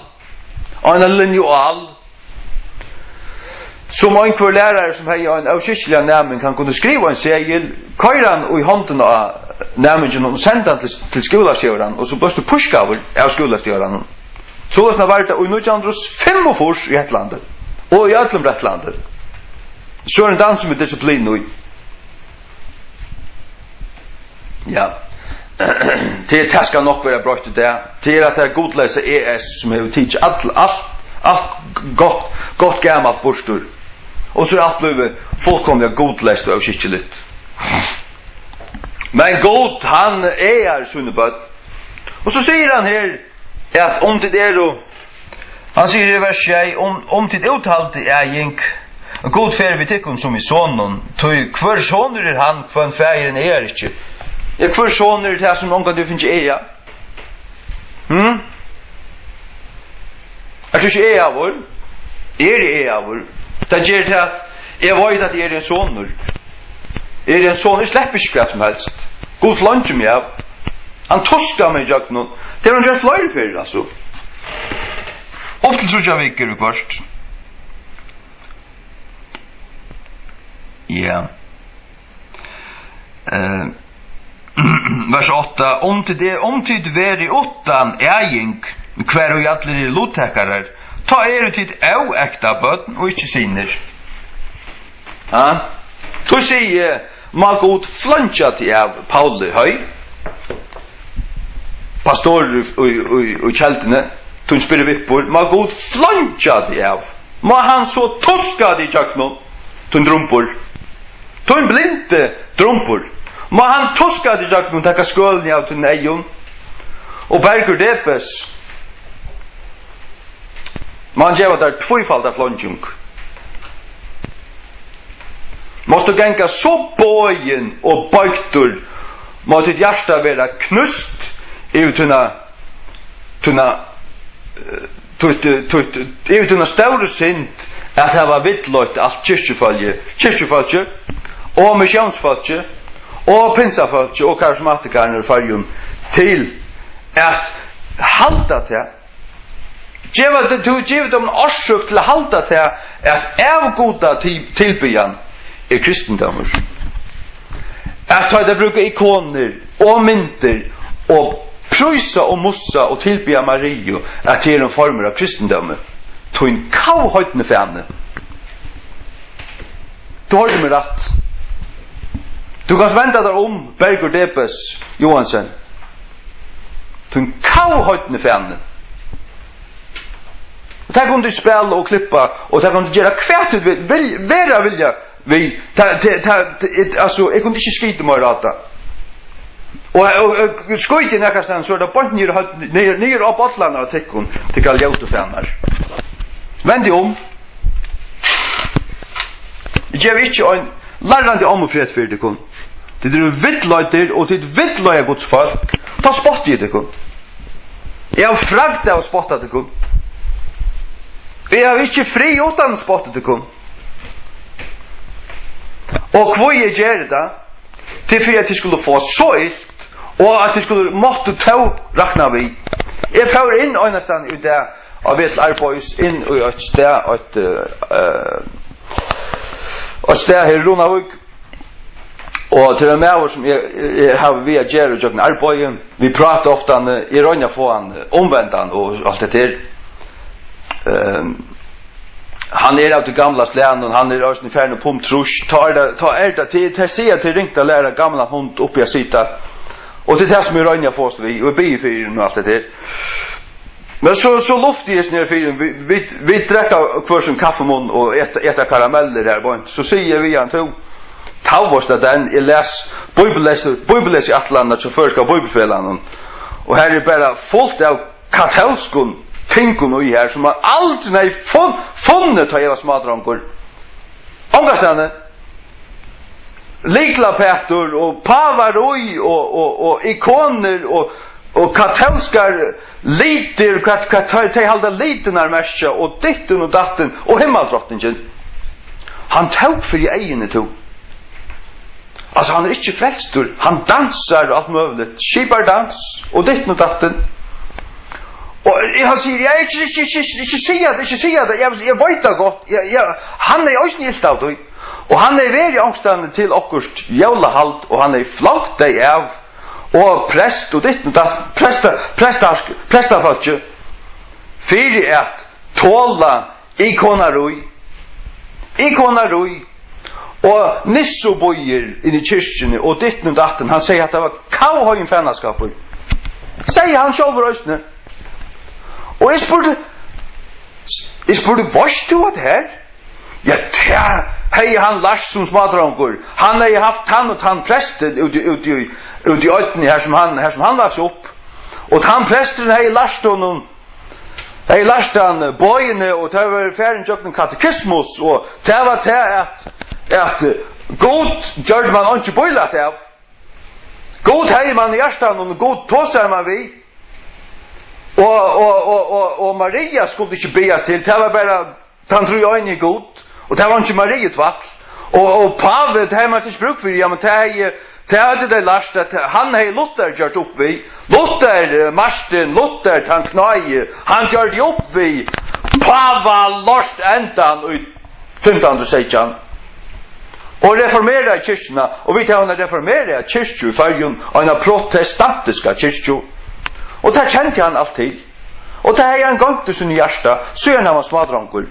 Eina linjal. Sum einhvør lærari, sum hevði ein óskikkiligan næming, hann kundi skriva ein seðil, koyra hann í hondina á næminginum og senda hann til, til skúlastjóran, og so bleivst tú pískaður av skúlastjóranum. Soleiðis var tað í nítjan hundrað og fimmogfýrs í Hetlandi, og í øllum Bretlandi. So er ein dans við disiplin í. Ja. Tað, tað skal nokk vera broytt í dag. Tað er at tað er gudleysa E S, sum hevur tikið all, alt, alt gott, gott gamalt burtur. Og so er alt blivið fullkomiliga gudleyst og óskikkiligt. Men Gud, hann æðar síni børn. Og so sigur hann her, at um tit eru, hann sigur í vers sjey, um, um tit úthaldið æðing, Gud fer við tykkum sum við sonum, tí hvør sonur er hann, hvønn faðirin æðir ikki? Ja, hvør sonur er tað, sum ongantíð fingið æða? Hm? Ert tú ikki æðaður? Eg eri æðaður. Tað ger tað, at eg veit, at eg eri ein sonur. Eg eri ein sonur, eg sleppi ikki hvat sum helst. Gud fleingir meg av. Hann tuskar meg ígjøgnum. Tað hevur hann gjørt fleiri ferðir, altso. Upp til tríggjar vikur viðhvørt. Ja. Eh, vers átta: Um tit, um tit verið uttan æðing, hvar ið allir eru luttakarar, tá eru tit óækta børn og ikki synir. Ha? Tú sigur, má Gud fleingja teg av, Pauli, høy. Pastor í, í, í, í Kelduni, tú spyr vippur, má Gud fleingja teg av. Má hann so tuska teg ígjøgnum, tín drumbur. Tín blindi drumbur. Má hann tuska teg ígjøgnum, taka skølini av tínum eygum. Og Bergur Debes, má hann geva tær tvífalda fleinging. Mást tú ganga so boðin og beittur, má títt hjarta vera knúst yvir tína, tína, eh, títt, eh, títt, yvir tína stóru synd, at hava villleitt alt kirkjufólkið, kirkjufólkið og missiónsfólkið og pinsafólkið og karismatikararnar í Føroyum til at halda tað. Geva tað, tú gevur teimum orsøk til at halda tað, at avguda til-, tilbiðjan er kristindómur. At tá tey brúka ikonir og myndir og prísa og mussa og tilbiðja Mariu, at tað er ein formur av kristindómi. Tín kavheidni fani. Tú hoyrdi meg rætt. Tú kanst venda tær um, Bergur Debes Johansen. Tín kavheidni fani. Og tað kunnu tit spæla og klippa, og tað kunnu tit gera hvat tit vil, vil, vera vilja við. Tað, tað, tað, tað, altso, eg kundi ikki skitið meira á tað. Og, og, og skítið nakrastaðni, so er tað beint niður í høvdið, niður, niður á bollarnar á tykkum, tykkara ljótu fanar. Vend teg um. Eg gevi ikki ein lærrandi ommufrøtt fyri tykkum. Tit eru villleiddir, og tit villleiða Guds fólk. Tá spotti eg tykkum. Eg havi fragd av at spotta tykkum. Eg havi ikki frið uttan at spotta tykkum. Og hví eg geri tað? Tað er fyri, at tit skulu fáa so ilt, og at tit skulu máttu tó rakna við. Eg fór inn einastaðni í dag, á veg til arbeiðis, inn í eitt stað, eitt, eh, eh, eitt stað her í Runavík. Og til ein maður, sum eg, eg havi við at gera ígjøgnum arbeiði, vit práta ofta, eg royni at fáa hann umvendan og alt hetta her. Ehm, hann er av tí gamla slagnum, hann er eisini farin upp um trýss, tá er tað, tá er tað, tað, tað siga, tað er ringt at læra gamlan hund uppi at sita, og tað er tað, sum eg royni at fáast við, og eg biði fyri honum og alt hetta her. Men so, so lufti eg niður fyri, vit, vit, vit drekka hvør sín kaffimunn og eta, eta karamellir her beint. So sigi eg við hann, tú, tá veitst at den, eg les bíbellesi-, bíbellesiætlanina hjá Føroyska Bíbelfelagnum, og her er bara fult av katólskum tingum í her, sum man aldrin hevði fun-, funnið, tá eg var smádrongur. Ongastaðni. Lyklapetur og pávarí og, og, og ikonir og, og katólskar litir, hvat, hvat tey, tey halda litirnar merkja, og dittin og dattin, og himmaldrotningin. Hann tók fyri eyguni, tú. Altso, hann er ikki frelstur, hann dansar og alt møguligt, skipar dans og dittin og dattin. Og eg, hann sigur, ja, ikki, ikki, ikki, ikki siga tað, ikki siga tað, eg, eg veit tað gott, eg, eg, hann er eisini ilt av tí. Og hann hevði verið onkustaðni til okkurt jólahald, og hann hevði flonkt tey av, og prest og dittin og datt, presta-, presta-, prestafólkið, fyri at tola ikonarí, ikonarí, og nissubýir inn í kirkjuni, og dittin og dattin, hann segði, at tað var kavheiðin fanaskapur. Segði hann sjálvur eisini. Og eg spurdi, eg spurdi, veitst tú, at her? Ja, tað hevði hann lært sum smádrongur. Hann hevði havt tann og tann prestin úti, úti í, úti í oynni, her sum hann, her sum hann vaks upp. Og tann presturin hevði lært honum, hevði lært hann, eh, boðini, og tað var farin gjøgnum katekismus, og tað var tað, at, at, eh, Gud gjørdi mann einki bílæt av. Gud hevði mann í hjartanum, og Gud tosaði mann við. Og, og, og, og, og Maria skuldi ikki biðjast til, tað var bara tann trýeinigi Gud, og tað var einki Mariutvætl. Og, og pávi, tað hevði mann ikki brúk fyri, ja, men tað hevði, tað høvdu tey lært, at hann hevði Luther gjørt upp við. Luther, eh, Martin Luther, tann knái, hann gjørdi upp við páva Lars Endan í fimtan hundrað og seytjan. Og reformeraði kirkjuna, og vit hava eina reformeraða kirkju í Føroyum, og eina protestantiska kirkju. Og tað kendi hann alt til. Og tað hevði hann goymt í sínum hjarta, síðan hann var smádrongur.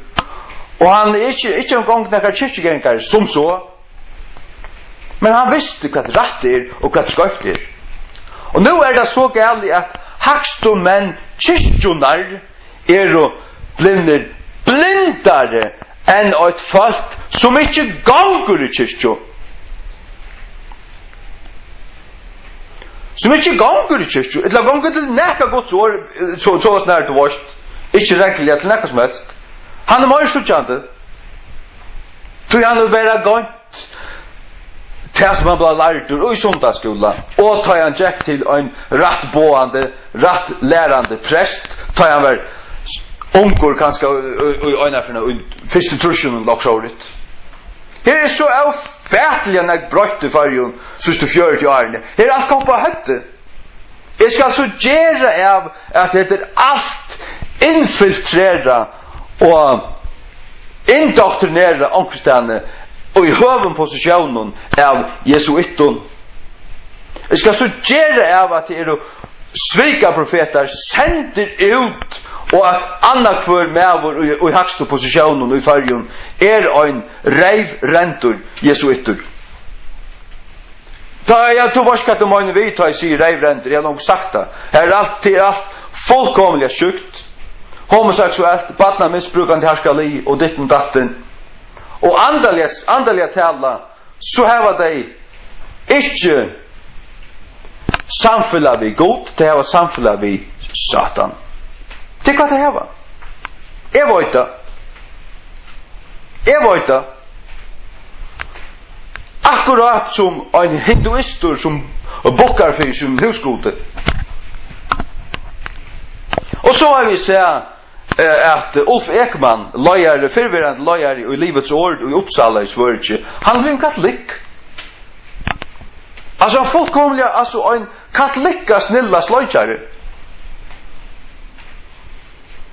Og hann er ikki, ikki eingong nakar kirkjugangari sum so. Men hann visti, hvat rætt er og hvat skeivt er. Og nú er tað so galið, at hægstu menn kirkjunnar eru blivnir blindari enn eitt fólk, sum ikki gongur í kirkju. Sum ikki gongur í kirkju, ella gongur til nakað Guds orð, eh, so, so snar, tú veist, ikki regluliga til nakað sum helst. Hann er meir síggjandi. Tí hann hevur bara goymt tað, sum hann bleiv lærdur í sunnudagsskúla, og tá hann gekk til ein rættboðandi, rættlærandi prest, tá hann var ungur, kanska í, í, í einaferð í fyrstu trýssunum, ella okkurt sovorðið. Her er so ófatiliga nógv broytt í Føroyum síðstu fjøruti árini. Her er alt koppað á høvdið. Eg skal so gera av, at hetta er alt infiltrerað og indoktrinerað onkustaðni og í høgum posisjónum av jesuittum. Eg skal so gera av, at tað eru svikaprofetar sendir út, og at annar hvør maður í, í hægstu posisjónum í Føroyum er ein reyvrendur jesuittur. Tá, ja, tú veitst, hvat tú meinar við, tá eg sigi reyvrendur, eg havi longu sagt tað. Her er alt, tað er alt fullkomiliga sjúkt. Homoseksuelt, barnamisbrúkandi harðskalið og ditten og datten. Og andaliga, andaliga talað, so hava tey ikki samfelag við Gud, tey hava samfelag við Satan. Tað er hvat tey hava. Eg veit tað. Eg veit tað. Akkurát sum ein hinduistur sum bukkar fyri sínum húsgudi. Og so havi eg sæð, eh, at Ulf Ekman, leiðari, fyrrverandi leiðari í Livets Ord í Uppsala í Svøríki, hann er ein katolikk. Altso, fullkomiliga, altso, ein katolikka snilla sleikjari.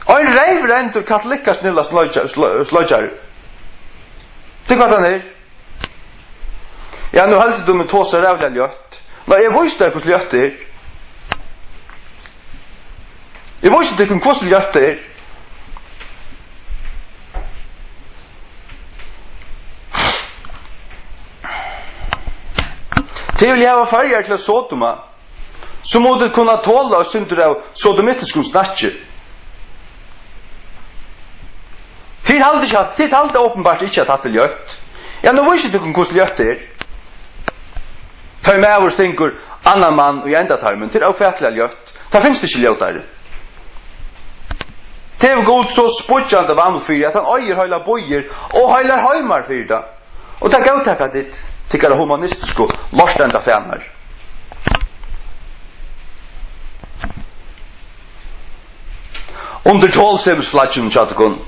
Ein reyvrendur katolikka snilla sleikja-, sle-, sleikjari. Tað er hvat hann er. Ja, nú heldur tú meg tosa rævliga ljótt. Nei, eg vísi tær, hvussu ljótt tað er. Eg vísi tykkum, hvussu ljótt tað er. Tit vilja hava Føroyar til at sodoma, so mugu tit kunna tola eitt sindur av sodomistiskum snakki. Tit halda ikki, at, tit halda openbart ikki, at hatta er ljótt. Ja, nú vísi eg tykkum, hvussu ljótt tað er. Tá ein maður stingur annan mann í endatarmin, tað er ófatiliga ljótt. Tað finst ikki ljótari. Tað hevur Gud so spýggjandi vanvirð fyri, at hann oyðir heilar býir og heilar heimar fyri tað. Og tað góðtaka tit, tykkara humanistisku lortendafænar. Undir tolsemisflagginum hjá tykkum,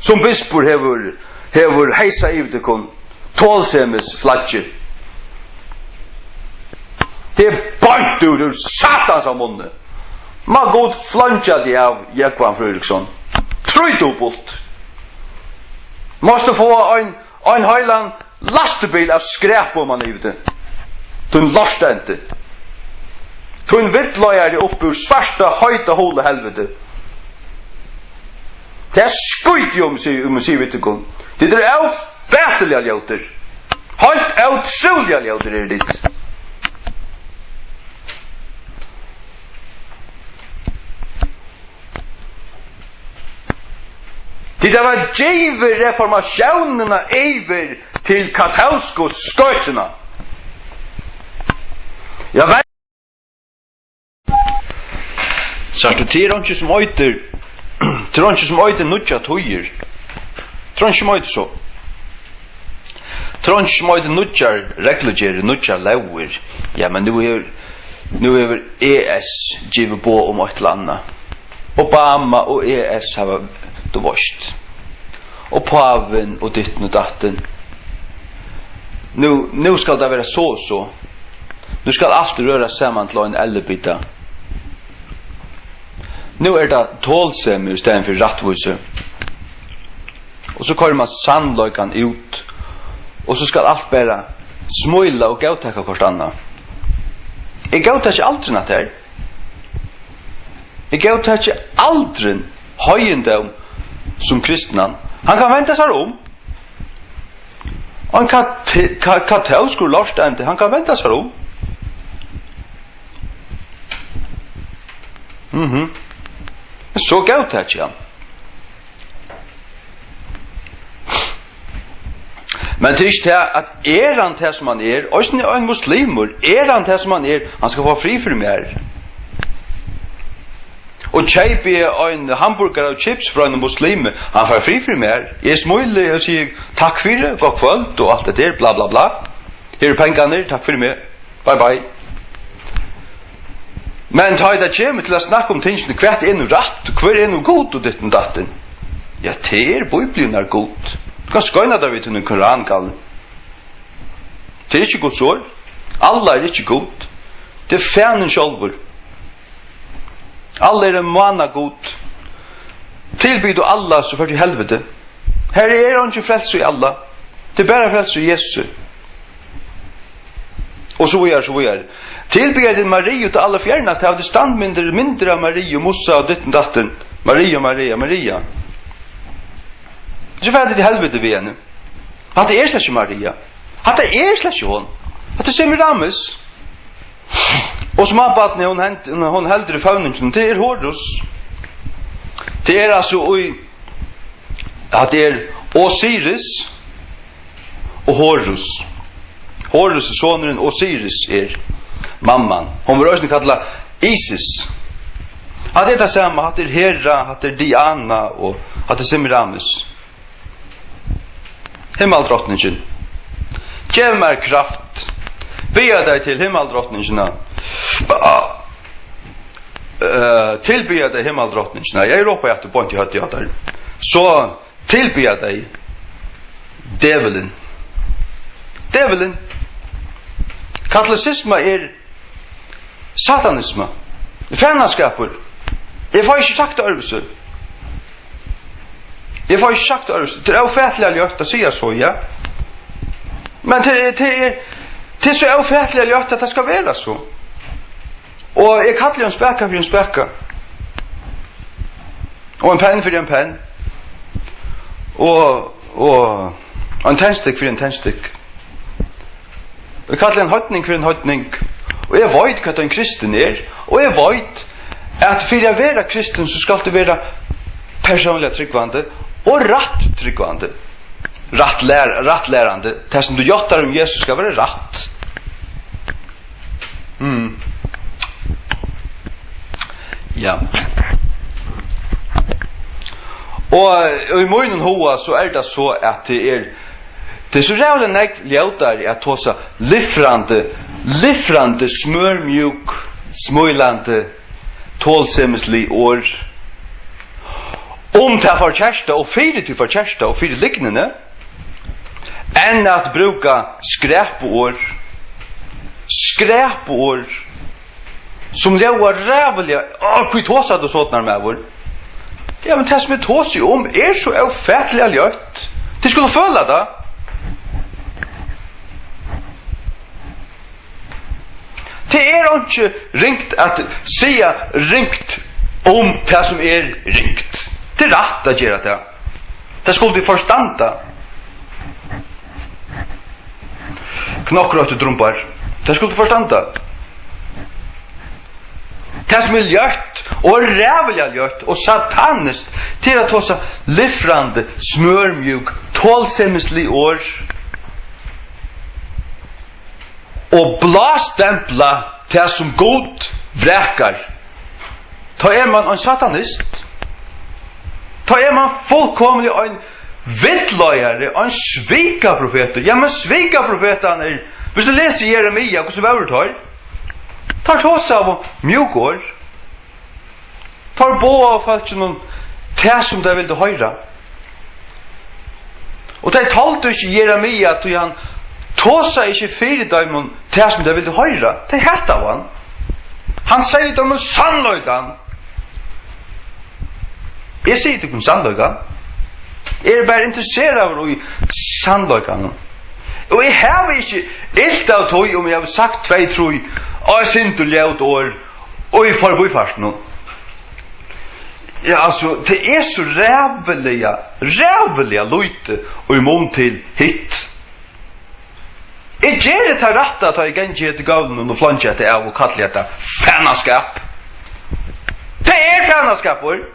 sum bispur hevur, hevur heysað yvir tykkum, tolsemisflaggið. Tað er beint úr, úr Satans av munni. Má Gud fleingja teg av, Jógvan Fríðriksson. Trýdupult. Mást tú fáa ein, ein heilan lastibil av skræpi oman yvir teg. Tín lortendi. Tín villleiðari upp úr svarta, heita holu helviti. Tað skíti eg um, sigi, um, sigi við tykkum. Tit eru ófatiliga ljótir. Heilt ótrúliga ljótir eru tit. Tit hava givið reformatiónina yvir til katólsku skøkjuna. Ja, vel, Sært tú, tað er einki sum eitur, tað er einki sum eitur nýggjar tíðir. Tað er einki sum eitur so. Tað er einki sum eitur nýggjar reglugerðir, nýggjar lógir. Ja, men nú hevur, nú hevur E S givið boð um eitt ella annað. Obama og E S hava, tú veist. Og pávin og dittin og dattin. Nú, nú skal tað vera so og so. Nú skal alt rørast saman til ein ellibita. Nú er tað tolsemi í staðin fyri rættvísi. Og so koyrir mann sannleikan út. Og so skal alt bara smíla og góðtaka hvørt annað. Eg góðtaki aldrin at tær. Eg góðtaki aldrin heiðindóm sum kristnan. Hann kann venda sær um. Ein kat-, ka-, katólskur lortandi, hann kann venda sær um. Mhm. So góðtaki hann. Men tað er ikki tað, at er hann tað, sum hann er, eisini ein muslimur, er hann tað, sum hann er, hann skal fáa frið fyri mær. Og keypi eg ein hamburgara og chips frá einum muslimi, hann fær frið fyri mær. Eg smíli og sigi, "Takk fyri, gott kvøld," og alt det der, bla, bla, bla. "Her eru pengarnir, takk fyri meg. Bye, bye." Men tá ið tað kemur til at snakka um tingini, hvat er nú rætt, hvør er nú Gud og dittin dattin? Ja, tað er Bíblian er Gud. Tú kanst goyna tað við tínum Koran, galin. Tað er ikki Guds orð. Allah er ikki Gud. Tað er fanin sjálvur. Allah er ein mánagud. Tilbiður tú Allah, so fert tú í helviti. Her er eingin frelsi í Allah. Tað er bara frelsi í Jesusi. Og so víðari, so víðari. Tilbiður tú Mariu til allar fjernast, hava tey standmyndir, myndir av Mariu, Musa og dittin dattin. Maria, Maria, Maria. So fara tit í helviti við henni. Hatta er slett ikki Maria. Hatta er slett ikki hon. Hatta er Semiramis. Og smábarnið, hon hend-, hon heldur í føvninginum, tað er Horus. Tað er altso í, hatta er Osiris og Horus. Horus er sonurin, Osiris er mamman. Hon verður eisini kallað Isis. Hatta er tað sama, hatta er Hera, hatta er Diana og hatta er Semiramis. Himmaldrotningin, gev mær kraft. Biðja tey til himmaldrotningina. Eh, tilbiðja tey himmaldrotningina. Eg rópi aftur beint í høvdið á tær. So tilbiðja tey djevulin. Djevulin. Katolisisma er satanisma. Fanaskapur. Eg fái ikki sagt tað øðrvísi. Eg fái ikki sagt tað øðrvísi. Tað er ófatiliga ljótt at siga so, ja. Men tað er, tað er, tað er so ófatiliga ljótt, at tað skal vera so. Og eg kalli ein spaka fyri ein spaka. Og ein penn fyri ein penn. Og, og ein tennstikk fyri ein tennstikk. Eg kalli ein heidning fyri ein heidning. Og eg veit, hvat ein kristin er. Og eg veit, at fyri at vera kristin, so skalt tú vera persónliga trúgvandi og rætt trúgvandi. Rætt lær-, rætt lærandi. Tað, sum tú játtar um Jesus, skal vera rætt. Mm. Ja. Og í mínum huga, so er tað so, at tað er, tað er so ræðuliga nógv ljótari at tosa lifrandi, lifrandi, smørmjúk, smílandi, tolsemislig orð um tað forkerta og fyri tí forkerta og fyri lygnini, enn at brúka skrapuorð, skrapuorð, sum ljóðar ræðuliga, á, hví tosar tú sovorðnar, maður? Ja, men tað, sum eg tosi um, er so ófatiliga ljótt. Tit skulu føla tað. Tað er einki ringt at siga ringt um tað, sum er ringt. Tað er rætt at gera tað. Tað skulu tit forstanda. Knokkrøttir drumbar. Tað skulu tit forstanda. Tað, sum er ljótt og ræðuliga ljótt og sataniskt, tað er at tosa lifrandi, smørmjúk, tolsemislig orð og blástempla tað, sum Gud vrakar. Tá er mann ein satanist. Tá er mann fullkomiliga ein villleiðari, ein svikaprofetur. Ja, men svikaprofetarnir, viss tú lesur Jeremia, hvussu vóru teir? Teir tosaðu mjúk orð. Teir boðaðu fólkinum tað, sum tey vildu hoyra. Og tey toldu ikki Jeremia, tí hann tosaði ikki fyri teimum tað, sum tey vildu hoyra. Tey hataðu hann. Hann segði teimum sannleikan. Eg sigi tykkum sannleikan. Eg eri bara interesseraður í sannleikanum. Og eg havi ikki ilt av tí, um eg havi sagt tvey, trý, og eitt sindur ljót orð, og í forbífartini. Ja, altso, tað er so ræðuliga, ræðuliga lítið í mun til hitt. Eg geri tað rætta, tá eg gangi her til gólvinum og flangi hetta av og kalli hetta fanaskap. Tað er fanaskapur.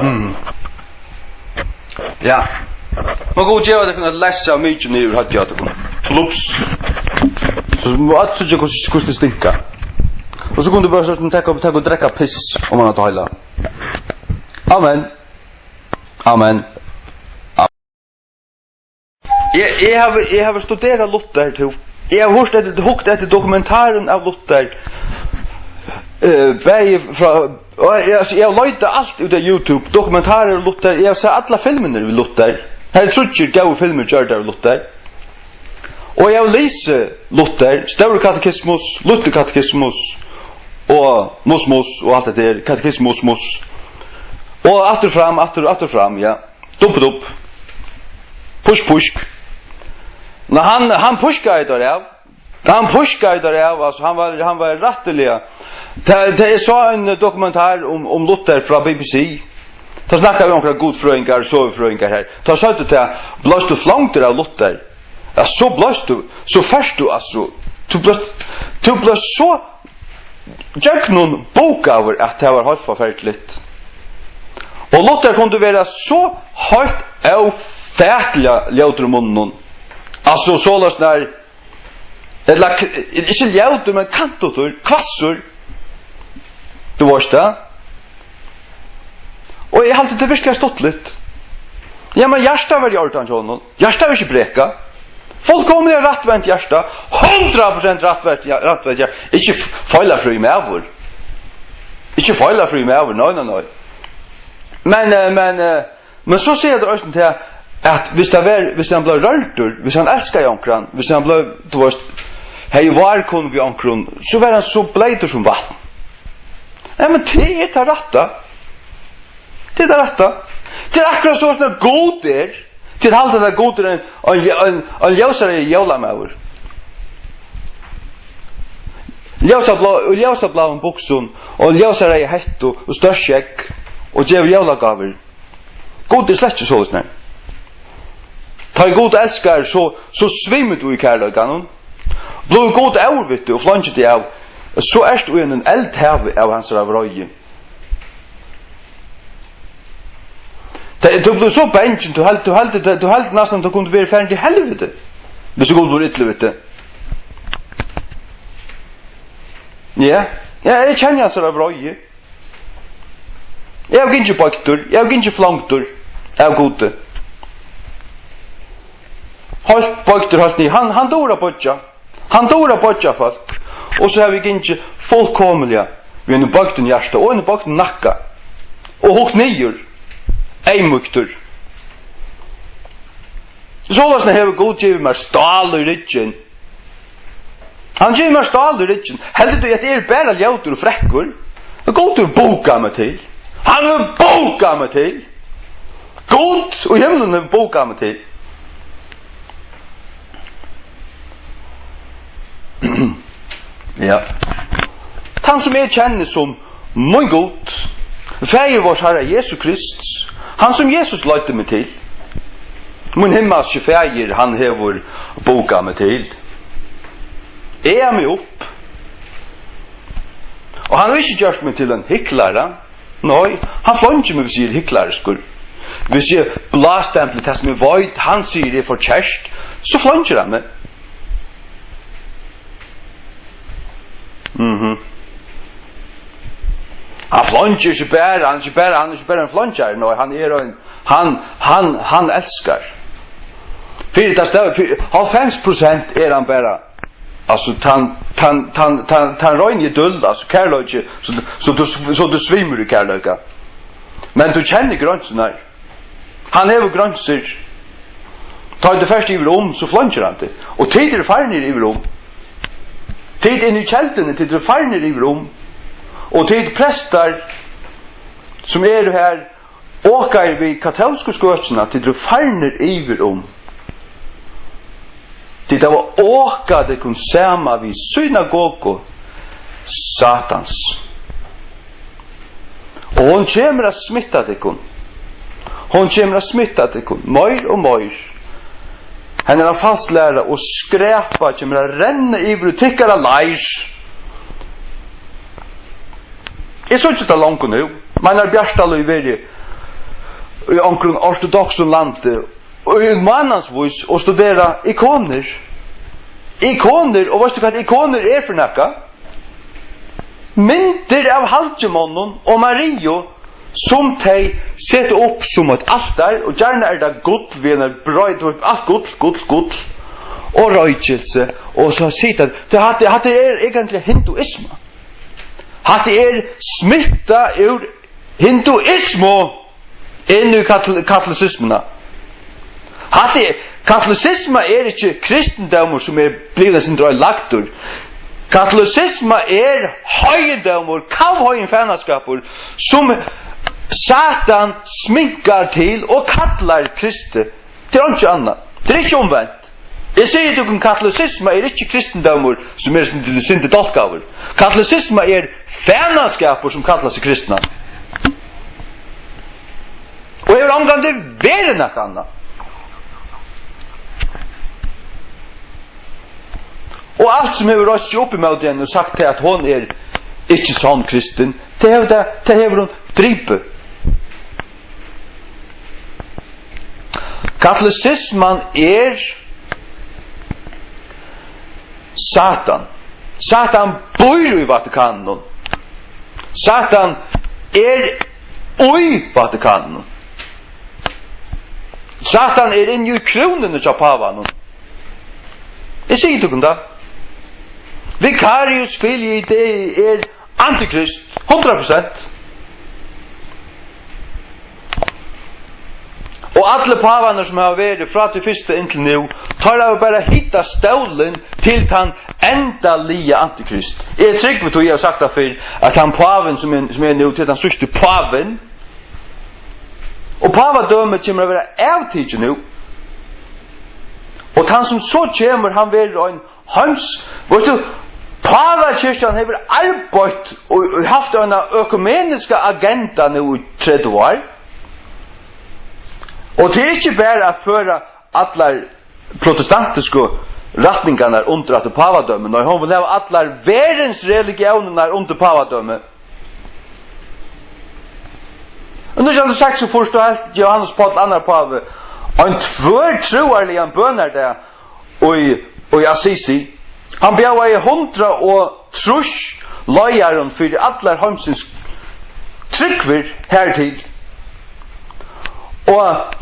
Mm. Ja. Má Gud geva tykkum at leysa mikið niður í høvdið á tykkum. Plups. So má alt síggja, hvussu, hvussu tað stinkar. Og so kunnu bara so taka, taka og drekka piss, um hann at heila. Amen. Amen. Eg, eg havi, eg havi studerað Luther, tú. Eg havi hurt eftir, hugt eftir dokumentarum av Luther. Eh, bæði frá, og eg, altso, eg havi leitað alt út av YouTube, dokumentarar um Luther, eg havi sæð allar filmirnar við Luther. Har eru tríggir góðir filmir gjørdar av Luther. Og eg havi lisið Luther, Stóri katekismus, Lítli katekismus og Mus Mus og alt hetta her, katekismus Mus Mus. Og aftur fram, aftur, aftur fram, ja. Dupp, dupp. Pusk, pusk. Men hann, hann pískaði teir av. Hann pískaði teir av, altso, hann var, hann var rættiliga. Tá, tá eg sá ein dokumentar um, um Luther frá B B C. Tá snakkaðu vit um onkrar gudfrøðingar og søgufrøðingar her. Tá søgdu tey, bleivst tú flongdur av Luther? Ja, so bleivst tú, so fært tú, altso, tú bleivst, tú bleivst so gjøgnum bókaður, at tað var heilt forferdiligt. Og Luther kundi vera so heilt ófatiliga ljótur í munninum. Altso, soleiðis nær, ella k-, ikki ljótur, men kantutur, hvassur. Tú veitst tað. Og eg haldi, tað er veruliga stuttligt. Ja, men hjartað var í ordan hjá honum. Hjartað var ikki brekað. Fullkomiliga rættvent hjarta. Hundrað prosent rættvent, ja, rættvent hjarta. Ikki f-, feilafrí maður. Ikki feilafrí maður, nei, nei, nei. Men, eh, men, eh, men so sigur tað eisini til, at viss tað var, viss hann bleiv rørdur, viss hann elskaði onkran, viss hann bleiv, tú veitst, hevði várkunn við onkrum, so var hann so bleytur sum vatn. Ja, men tað er tað rætta. Tað er tað rætta. Tað er akkurát so sum Gud er. Tit halda, at Gud er ein, ein, ein, ein ljósari jólamaður. Ljósablá-, í ljósabláum buksum og ljósareyða hettu og stórt skegg og gevur jólagávur. Gud er slett ikki soleiðis, nei. Tá ið Gud elskar, so, so svimur tú í kærleikanum. Blívur Gud óður við teg og flongir teg av, so ert tú í einum eldhavi av hansara vreiði. Tað, tú blívur so bangin, tú heldur, tú heldur, tú heldur næstan, tú kundi verið farin til helviti, viss Gud blívur illur við teg. Ja, ja, eg kenni hansara vreiði. Eg havi gingið boygdur, eg havi gingið flongdur av Gudi. Heilt boygdur, heilt niður. Hann, hann dugir at boyggja. Hann dugir at boyggja fólk. Og so havi eg gingið fullkomiliga við einum boygdum hjarta og einum boygdum nakka. Og hugt niður, eyðmýktur. Soleiðis hevur Gud givið mær stál í ryggin. Hann gevur mær stál í ryggin. Heldur tú, at eg eri bara ljótur og frekkur? Gud hevur bókað meg til. Hann hevur bókað meg til. Gud í himlum hevur bókað meg til. Ja. Tann, sum eg kenni sum mín Gud, Faðir várs Harra Jesu Krists, hann, sum Jesus leiddi meg til. Mín himmalski Faðir, hann hevur bókað meg til. Eg eri meg upp. Og hann hevur ikki gjørt meg til ein hyklara. Nei, hann fleingir meg, viss eg eri hyklariskur. Viss eg blástempli tað, sum eg veit, hann sigur, eg eri forkert, so fleingir hann meg. Mhm. Hann fleinkir ikki bara, hann er ikki bara, hann er ikki bara ein fleinkjari, nei, hann er ein, hann, hann, hann elskar. Fyri tað støv-, fyri hálvfems prosent er hann bara, altso, tann, tann, tann, tann, tann reini idyll, altso, kærleiki, so, so tú, so tú svimur í kærleika. Men tú kennir greinsirnar. Hann hevur greinsir. Tá ið tú fert yvir um, so fleinkir hann teg. Og tit eru farnir yvir um. Tit inni í kelduni, tit eru farnir yvir um. Og tit prestar, sum eru her, okar við katólsku skøkjuna, tit eru farnir yvir um. Tit hava okað tykkum saman við synagogu Satans. Og hon kemur at smitta tykkum. Hon kemur at smitta tykkum meir og meir. Hennara falsk læra og skræpa kemur at renna yvir í tykkara leir. Eg síggi tað longu nú. Meinar Bjartalív verið í onkrum ortodoksum landi og í mánaðsvís og studera ikonir. Ikonir, og veitst tú hvat ikonir er fyri nakað? Myndir av halgimonnum og Mariu, sum tey seta upp sum eitt altar, og gjarna er tað gull við einari broyt, alt gull, gull, gull, og roykilsi, og so sita, tað, hatta, hatta er eigentliga hinduisma. Hatta er smittað úr hinduismu inn í katol-, katolisismuna. Hatta er, katolisisma er ikki kristindómur sum er blivin eitt sindur oyðilagdur. Katolisisma er heiðindómur, kavheiðin fanaskapur, sum Satan sminkar til og kallar kristið. Tað er einki annað. Tað er ikki umvent. Eg sigi tykkum, katolisisma er ikki kristindómur sum er sindur, sindur dálkaður. Katolisisma er fanaskapur sum kallar seg kristnan. Og hevur ongantíð verið nakað annað. Og alt sum hevur reist seg upp ímóti henni og sagt tað, at hon er ikki sonn kristin, tað hevur, tað, tað hevur hon dripið. Katolisisman er Satan. Satan býr í Vatikaninum. Satan er í Vatikaninum. Satan er inni í krúnuni hjá pávanum. Eg sigi tykkum tað. Vicarius Filii Dei er antikrist, hundrað prosent. Og allir pávarnir sum hava verið frá tí fyrsta inntil nú, teir hava bara hitað stólin til tann endaliga antikrist. Eg trúgvi tí, eg havi sagt tað fyrr, at tann pávin sum er, sum er nú, til tann síðsti pávin. Og pávadømið kemur at vera avtikið nú. Og tann sum so kemur, hann verður ein heims-, veitst tú, Pávakirkjan hevur arbeitt og, og havt eina økumeniska agenda nú í tretivu ár. Og tað er ikki bara at føra allar protestantisku rætningarnar undir aftur pávadømi, nei, hon vil hava allar verðins religiónirnar undir pávadømi. Og nítjan hundrað og seksogfýrs, tá helt Jóhannes Páll annar pávi ein tvørtrúarligan bønardag í, í Assisi. Hann bjóðaði hundrað og trýss leiðarum fyri allar heimsins trúgvir hartil. Og,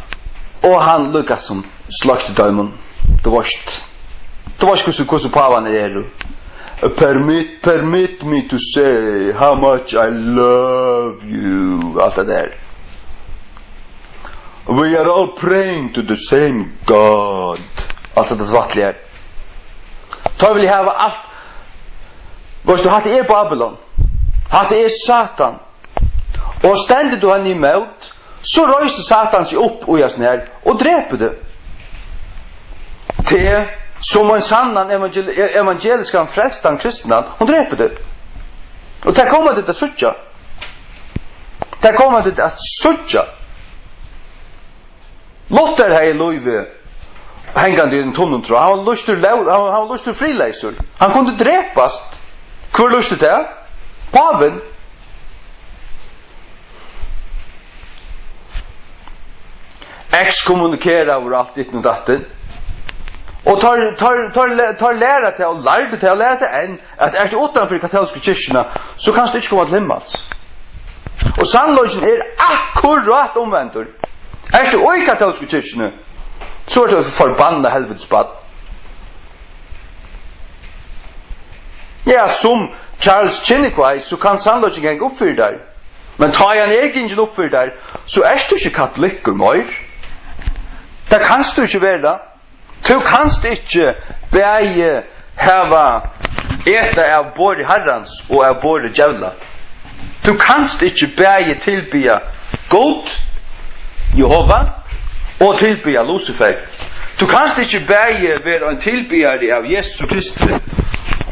og hann líkasum sløkti teimum. Tú veitst, tú veitst hvussu, hvussu pávarnir eru. Permit, permit me to say how much I love you. Alt tað har. We are all praying to the same God. Alt tað tvætlið har. Teir vilja hava alt. Veitst tú, hatta er Babylon. Hatta er Satan. Og stendur tú henni ímót, so reisir Satan seg upp í hasum her og drepur teg. Teg, sum ein sannan evangel-, evangeliskan frelstan kristnan, hon drepur teg. Og tað koma tit at síggja. Tað koma tit at síggja. Luther hevði lívið hangandi í einum tunnum tráð. Hann var lýstur lóg-, hann, hann var lýstur fríleysur. Hann kundi drepast. Hvør lýsti tað? Pávin. Ekskommunikeraður og alt ditten og datten. Og teir, teir, teir, le- teir læra tað og lærdu tað og læra tað enn, at ert tú uttanfyri katólsku kirkjuna, so kanst tú ikki koma til himmals. Og sannleikin er akkurát umvendur. Ert tú í katólsku kirkjuni, so ert tú eitt forbannað helvitis barn. Ja, sum Charles Chiniquy, so kann sannleikin ganga upp fyri tær. Men tá ið hann er gingin upp fyri tær, so ert tú ikki katolikkur meir. Tað kanst tú ikki vera. Tú kanst ikki bæði hava, eta av borði Harrans og av borði djevla. Tú kanst ikki bæði tilbiðja Gud, Jehova, og tilbiðja Lucifer. Tú kanst ikki bæði vera ein tilbiðjari av Jesus Kristi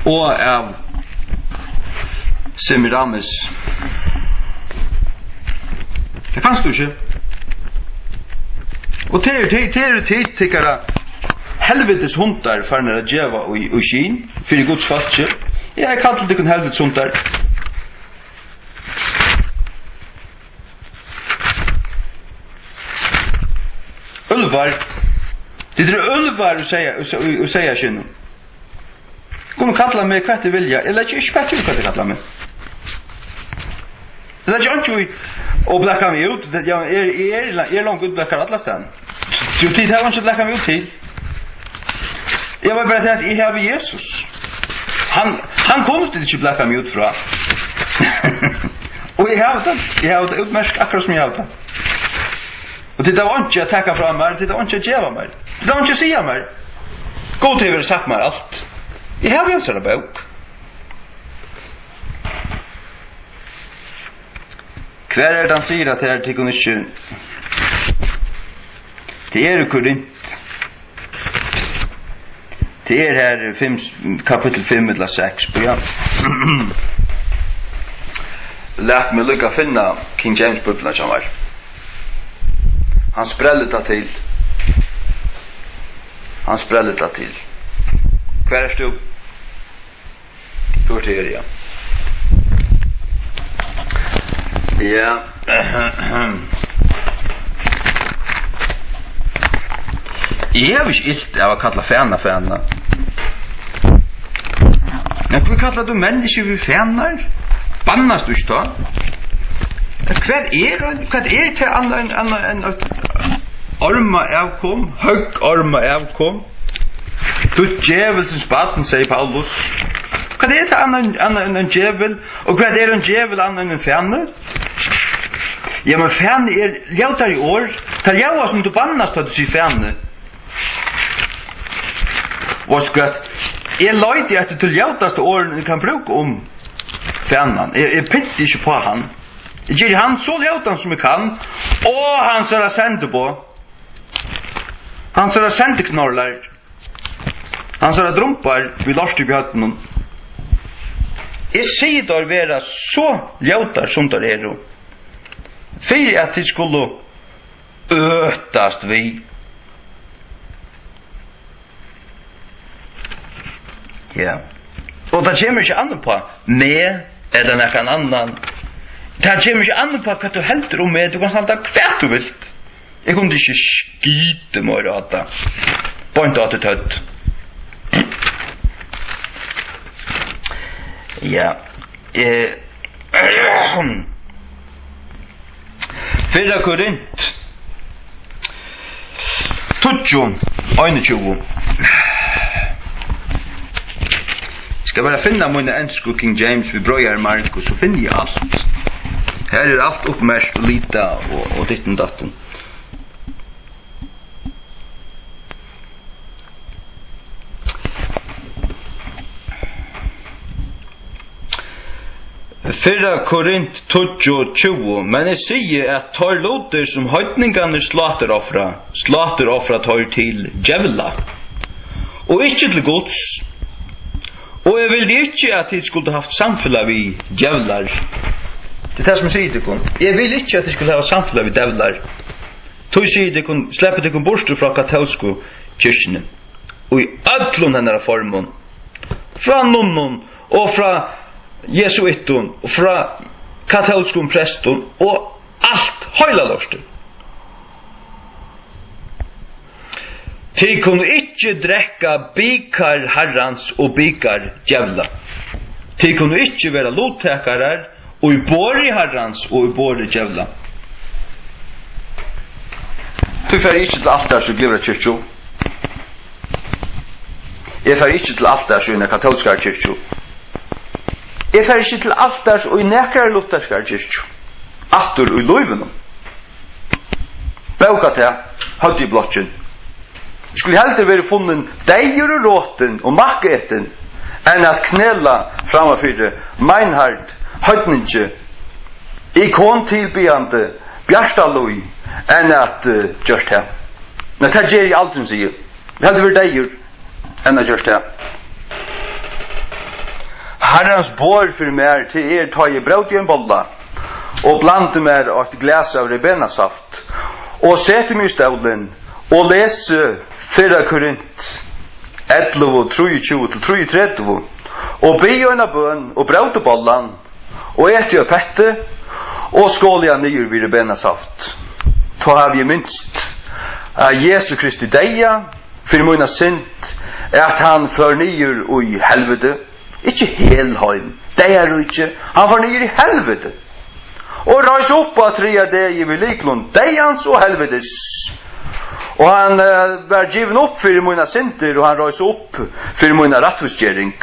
og av Semiramis. Tað kanst tú ikki. Og tað eru, tað, tað eru tit, tykkara helvitis hundar, farnir at geva í, í skinn fyri Guds fólki. Eg kalli tykkum helvitis hundar. Úlvar. Tit eru úlvar í seyða-, í, í, í seyðaskinnum. Kunnu kalla meg hvat tit vilja. Eg leggi ikki petti í, hvat tit kalla meg. Eg leggi einki í og blakka meg út. Ja, eg er, eg er, eg er langt útblakkaður allastaðni. So tit hava einki at blakka meg út til. Eg var bara til at eg havi Jesus. Hann, hann kunnu tit ikki blakka meg út frá. Og eg havi tað. Eg havi tað útmerkt, akkurát sum eg havi tað. Og tit hava einki at taka frá mær, tit hava einki at geva mær. Tit hava einki at siga mær. Gud hevur sagt mær alt. Eg havi hansara bók. Hvar er tað, hann sigur, at her tykkum ikki, tað er í Korint. Tað er her fimm, kapittul fimm ella seks, bíða. Lat meg líka finna King James Bíbliuna hjá mær. Hann sprellir tað til. Hann sprellir tað til. Hvar ert tú? Tú ert her, ja. Ja. Eg havi ikki ilt av at kalla fana fana. Men hví kallar tú menniskju við fanar? Bannast tú ikki tá? Hvat er, hvat er tað annað enn, annað enn eitt ormaavkom, høggormaavkom? Tú ert djevulsins barn, segði Paulus. Hvat er tað annað, annað enn ein djevul? Og hvat er ein djevul annað enn ein fani? Ja, men fani er ljótari orð. Tað ljóðar sum tú bannast, tá tú sigur fani. Veitst tú hvat? Eg leiti eftir tí ljótasta orðinum eg kann brúka um fanan. Eg, eg pynti ikki uppá hann. Eg geri hann so ljótan, sum eg kann, og hansara sendiboð. Hansara sendiknorlar. Hansara drumbar við lort í bjørnunum. Eg sigi teir vera so ljótar, sum teir eru, fyri at tit skulu øtast við. Ja. Og tað kemur ikki an upp á meg ella nakran annan. Tað kemur ikki an upp á, hvat tú heldur um meg. Tú kanst halda, hvat tú vilt. Eg kundi ikki skitið meira á tað. Beint á teg tødd. Ja. Eh, Fyrra Korint tíggju, einogtjúgu. Skal bara finna mína ensku King James við breiðari mark, og so finni eg alt. Her er alt uppmerkt og litað og, og ditten datten. Fyrra Korint tíggju tjúgu: Men eg sigi, at teir lutir, sum heidningarnir sláturofra, sláturofra teir til djevla, og ikki til Guds. Og eg vildi ikki, at tit skuldu havt samfelag við djevlar. Tað er tað, sum eg sigi tykkum. Eg vil ikki, at tit skuldu hava samfelag við djevlar. Tí sigi eg tykkum, sleppið tykkum burtur frá katólsku kirkjuni, í øllum hennara formum, frá nunnum og frá jesuittum og frá katólskum prestum og alt heila lortið. Tit kunnu ikki drekka bikar Harrans og bikar djevla. Tit kunnu ikki vera luttakarar í borði Harrans og í borði djevla. Tí fari eg ikki til altars í Glyvrakirkju. Eg fari ikki til altars í eini katólskari kirkju. Eg fari ikki til altars í nakrari lutherskari kirkju. Aftur í lívinum. Bóka tað, høvdið í blokkin. Skulu heldur verið funnin deyður og rotin og makketin, enn at knela framman fyri Meinhard, heidningi, ikontilbiðjandi Bjartalíð, enn at, eh, gjørt tað. Men tað geri eg aldrin, sigi eg. Heldur verið deyður, enn at gjørt tað. Harrans borð fyri mær, tað er, tá eg bróti ein bolla og blandi mær eitt glas av ribenasaft og seti meg í stólin og lesi fyrra Korint ellivu, trýogtjúgu til trýogtretivu, og biði eina bøn og bróti bollan og eti eitt petti og skoli hann niður við ribenasaft. Tá havi eg minst av Jesu Kristi deyða fyri mína synd, at hann fór niður í helviti, ikki helheim, deyðaríki, hann fór niður í helviti og reis upp á triðja degi við lyklum deyðans og helvitis. Og hann, eh, var givin upp fyri mínar syndir, og hann reis upp fyri mína rættvísgering.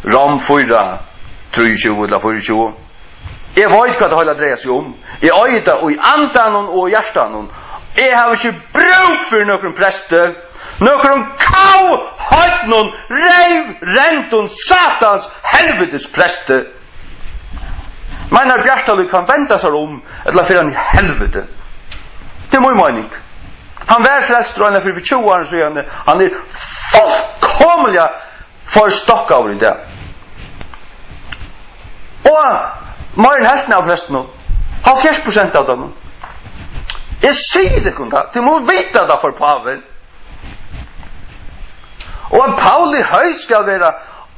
Rom fýra, trýogtjúgu ella fýraogtjúgu. Eg veit, hvat tað heila dreiar seg um. Eg eigi tað í andanum og í hjartanum. Eg havi ikki brúk fyri nøkrum presti, nøkrum kavheidnum, reyvrendum, satans helvitis presti. Meinar Bjartalíð kann venda sær um, ella fer hann í helviti? Tað er mín meining. Hann var frelstur eina ferð fyri tjúgu árum síðani. Hann er fullkomiliga forstokkaður í dag. Og meir enn helvtin av prestunum, hálvfjerðs prosent av teimum. Eg sigi tykkum tað, tit mugu vita tað, for Pávin. Og at Pauli høy skal vera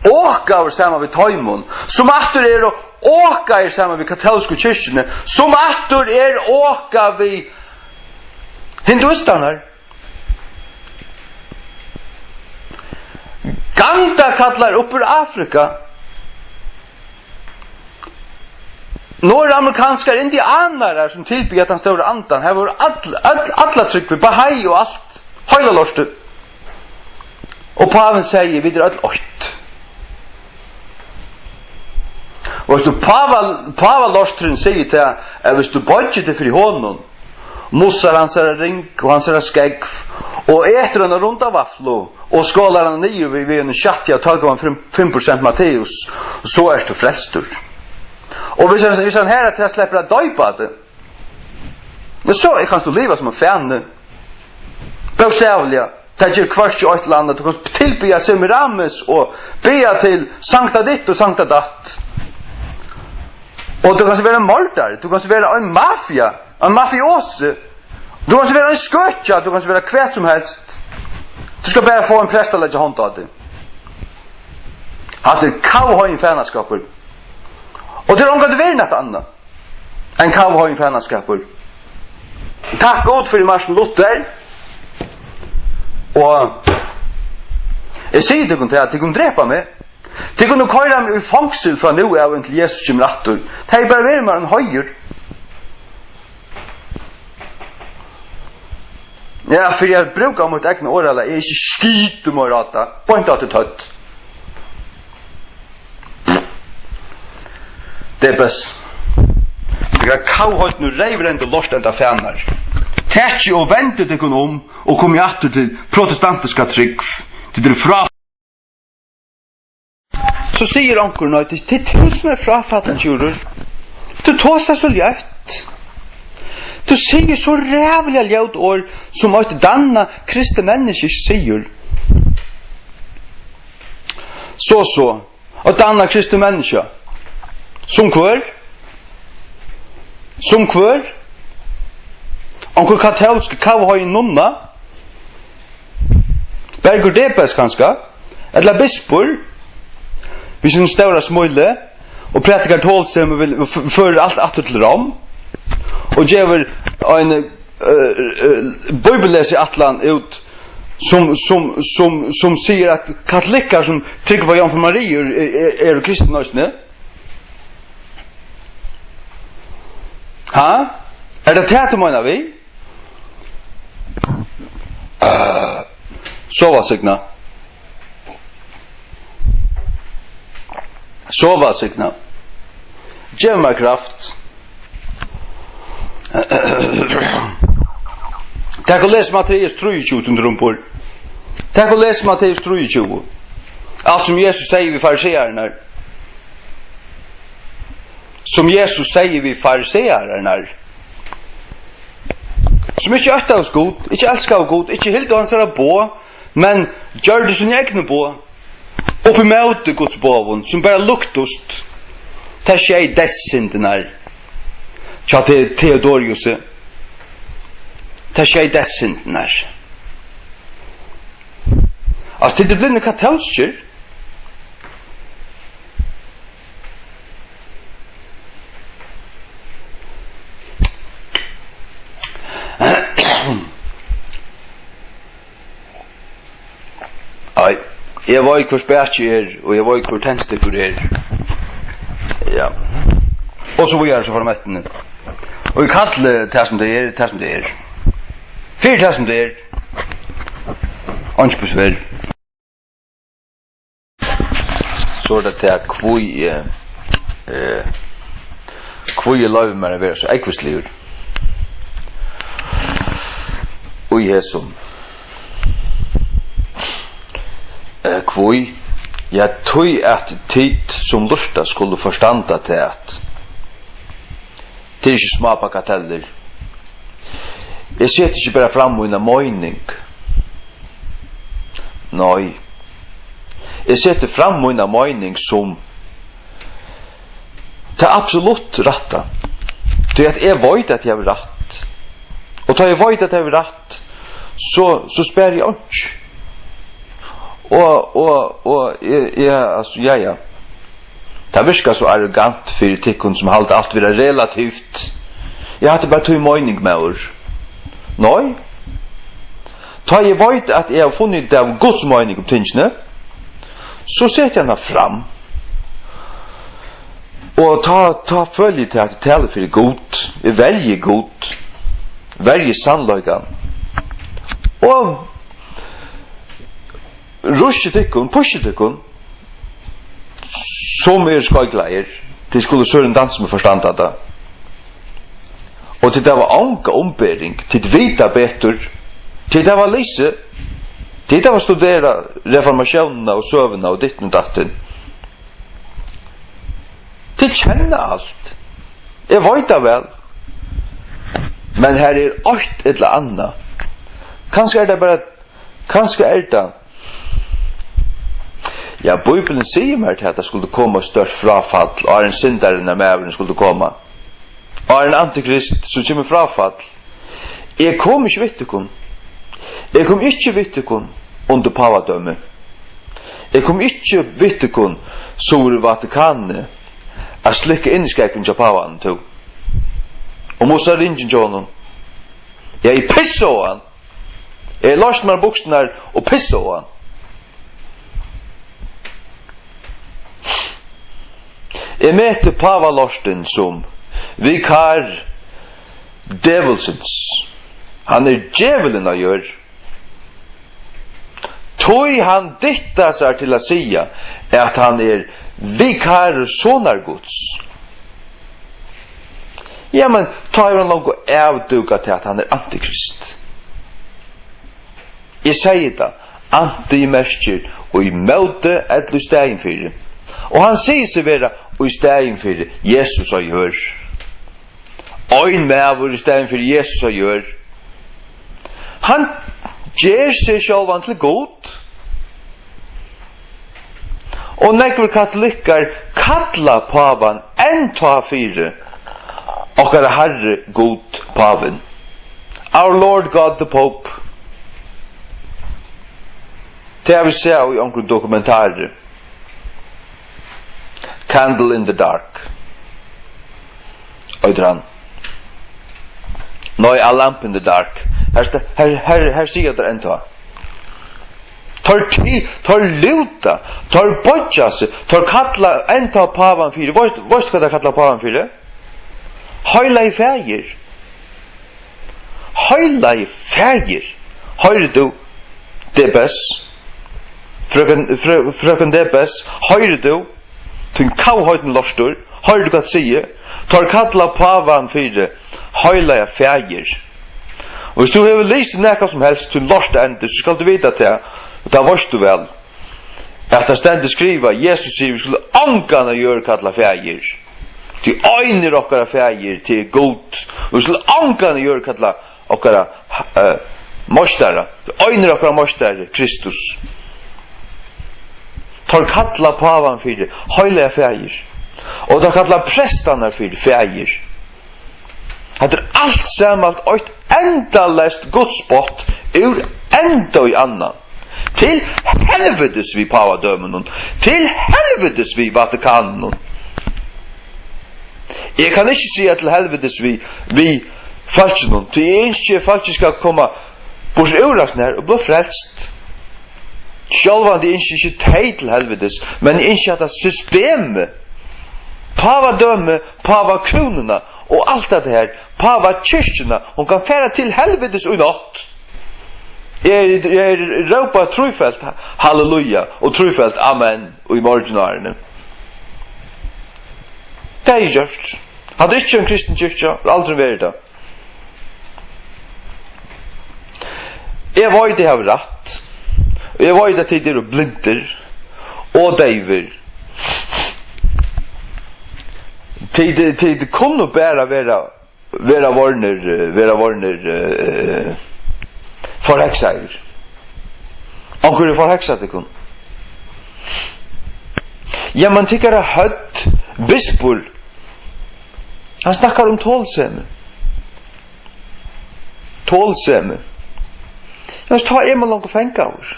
okaður saman við teimum, sum aftur eru okaðir saman við katólsku kirkjuni, sum aftur er okað við hinduistarnar. Gandakallar upp úr Afrika. Norðamerikanskar indianarar sum tilbiðja tann stóra andan. Har vóru all, øll, alla trúgv, Baha'i og alt. Heila lortið. Og pávin segði: "Vit eru øll eitt." Og veitst tú, páva-, pávalorturin sigur tað, at viss tú boyggir teg fyri honum, mussar hansara ring og hansara skógv, og etur eina runda vaflu, og skolar hana niður við, við einum skjatti av tólv komma fimm prosent Matteus, so ert tú frelstur. Og viss hann, viss hann har at tað sleppur at doypa teg, men so er, kanst tú liva sum ein fani. Bókstavliga. Tað ger hvørki eitt ella annað. Tú kanst tilbiðja Semiramis og biðja til sankta ditt og sankta datt. Og tú kanst vera ein mordari, tú kanst vera ein mafia, ein mafiosi. Tú kanst vera ein skøkja, tú kanst vera hvat sum helst. Tú skalt bara fáa ein prest at leggja hond á teg. Hatta er kavheigin fanaskapur. Og tað er ongantíð verið nakað annað enn kavheigin fanaskapur. Takk Gud fyri Martin Luther. Og eg sigi tykkum tað, at tit kunnu drepa meg. Tit kunnu koyra meg í fongsul frá nú av, inntil Jesus kemur aftur. Tað er bara verið mær ein heiður. Ja, fyri at brúka mítt egna orðalag, eg eri ikki skit meira á tað. Beint á teg tøtt. Debes. Tykkara kavheidnu, reyvrendu lortenda fanar. Takið og vendið tykkum um og komið aftur til protestantiska trúgv. Tit eru frá. So sigur onkur: "Nei, tað, tað er tú sum ert fráfallin, Tjúrur. Tú tosar so ljótt. Tú sigur so ræðuliga ljót orð, sum eitt dannað kristið menniskja sigur." So, so. Eitt annað kristið menniskja. Sum hvør? Sum hvør? Onkur katólsk kavheigin nunna? Bergur Debes kanska? Ella bispur? Við sínum stóra smíli og prædikar tolsemi og vil, f-, førir alt aftur til Rom og gevur ein, eh, eh, bíbellesiætlan út sum, sum, sum, sum sigur, at katolikkar sum trúgva á Jomfrú Mariu eru, eru, eru kristin eisini? Ha? Er tað tað, tú meinar við? Sov væl, Signa. Sov væl, Signa. Gev mær kraft. Tak og les Matteus trýogtjúgu, Tindrumbur. Tak og les Matteus trýogtjúgu. Alt sum Jesus segði við fariseararnar. Sum Jesus segði við fariseararnar. Sum ikki óttaðust Gud, ikki elskaðu Gud, ikki hildu hansara boð, men gjørdu síni egnu boð. Upp ímóti Guds boðum, sum bara luktust. Tað sjey deyðssyndirnar hjá Te-, Theodoriusi. Tað sjey deyðssyndirnar. Altso, tit eru blivnir katólskir. Ei, eg veit, hvør spakið er, og eg veit, hvør tennstikkur er. Ja. Og so víðari, so fara mettini. Og eg kalli tað, sum tað er, tað, sum tað er. Fyri tað, sum tað er. Einki besvær. So er tað tað, hví eg, eh, hví eg loyvi mær at vera so ógvusligur í hesum. Eh, hví? Ja, tí at tit, sum lurta, skulu forstanda tað, at tað er ikki smá bagatellir. Eg seti ikki bara fram mína meining. Nei. Eg seti fram mína meining sum tað absolutt rætta. Tí at eg veit, at eg havi rætt. Og tá eg veit, at eg havi rætt, so, so spari eg einki. Og, og, og, eg, eg, altso, ja, ja. Tað virkar so arrogant fyri tykkum, sum halda alt vera relativt. Ja, hatta er bara tín meining, maður. Nei. Tá eg veit, at eg havi funnið út av Guds meining um tingini, so seti eg hana fram. Og tá, tá føli eg tað, at eg tali fyri Gud. Eg verji Gud. Verji sannleikan. Og ruski tykkum, puski tykkum, sum eru skeikulaðir, tit skulu so ein dans við forstanda tað. Og tit hava onga umbering, tit vita betur, tit hava lisið, tit hava studerað reformatiónina og søguna og ditten og datten. Tit kenna alt. Eg veit tað væl. Men har er eitt ella annað. Kanska er tað bara, kanska er tað. Ja, Bíblian sigur mær tað, at tað skuldi koma eitt stórt fráfall, áðrenn syndarin av maðurin skuldi koma. Áðrenn antikrist, so kemur fráfall. Eg kom ikki við tykkum. Eg kom ikki við tykkum undir pávadømi. Eg kom ikki við tykkum suður í Vatikanini at slikka innskeggin hjá pávanum, tú. Og mussa ringin hjá honum. Ja, eg pissi á hann. Eg loysni mær buksurnar og pissi á hann. Eg meti pávalortin sum vikar djevulsins. Hann er djevulin á jørð. Tí hann dyttar sær til at siga, at hann er vikarur sonar Guds. Ja, men tá hevur hann longu avdúkað tað, at hann er antikrist. Eg segði tað, anti merkir í móti ella í staðin fyri. Og hann sigur seg vera í staðin fyri Jesus á jørð. Ein maður í staðin fyri Jesus á jørð. Hann ger seg sjálvan til Gud. Og nógvir katolikkar kalla pávan enntá fyri okkara Harri Gud pávin. Our Lord God the Pope. Tað havi eg sæð í onkrum dokumentari. Candle in the Dark. Eitur hann. Nei, A Lamp in the Dark. Her, sta- her, her, her siga teir enntá. Teir ti-, teir lúta, teir boyggja seg, teir kalla enntá pávan fyri. Veitst, veitst hvat teir kalla pávan fyri? Heilagi faðir. Heilagi faðir. Hoyrir tú, Debes? Frøken, frø-, frøken Debes, hoyrir tú? Tín kavheidni lortur, hoyrir tú hvat eg sigi? Teir kalla pávan fyri heilaga faðir. Og hvis tú hevur lisið nakað sum helst til lortaendi, so skalt tú vita tað, og tað veitst tú væl, at tað stendur skrivað, Jesus sigur, vit skulu ongan á jørð kalla faðir. Tí ein er okkara faðir, tað er Gud. Og vit skulu ongan á jørð kalla okkara, eh, meistara. Ein er okkara meistari, Kristus. Teir kalla pávan fyri heilaga faðir. Og teir kalla prestarnar fyri faðir. Hatta er alt saman eitt endaleyst gudspott úr enda í annan. Til helvitis við pávadømunum. Til helvitis við Vatikaninum. Eg kann ikki siga til helvitis við, við fólkinum, tí eg ynski, at fólkið skal koma burtur úr hasum her og blíva frelst. Sjálvandi ynski eg ikki tey til helvitis, men eg ynski hetta systemið, pávadømi, pávakrúnuna og alt hetta her, pávakirkjuna, hon kann fara til helvitis í nátt. Eg, eg rópi trífalt halleluja og trífalt amen í morgin árini. Tað er gjørt. Hatta er ikki ein kristin kirkja, aldrin verið tað. Eg veit eg havi rætt. Eg veit at tit eru blindir og deyvir. Tit, tit kunnu bara vera, vera vornir, vera vornir, eh, forheksaðir. Onkur er forheksað tykkum. Jamen, tykkara høvd, bispur, hann snakkar um tolsemi. Tolsemi. Jamen, tá er man longu fangaður.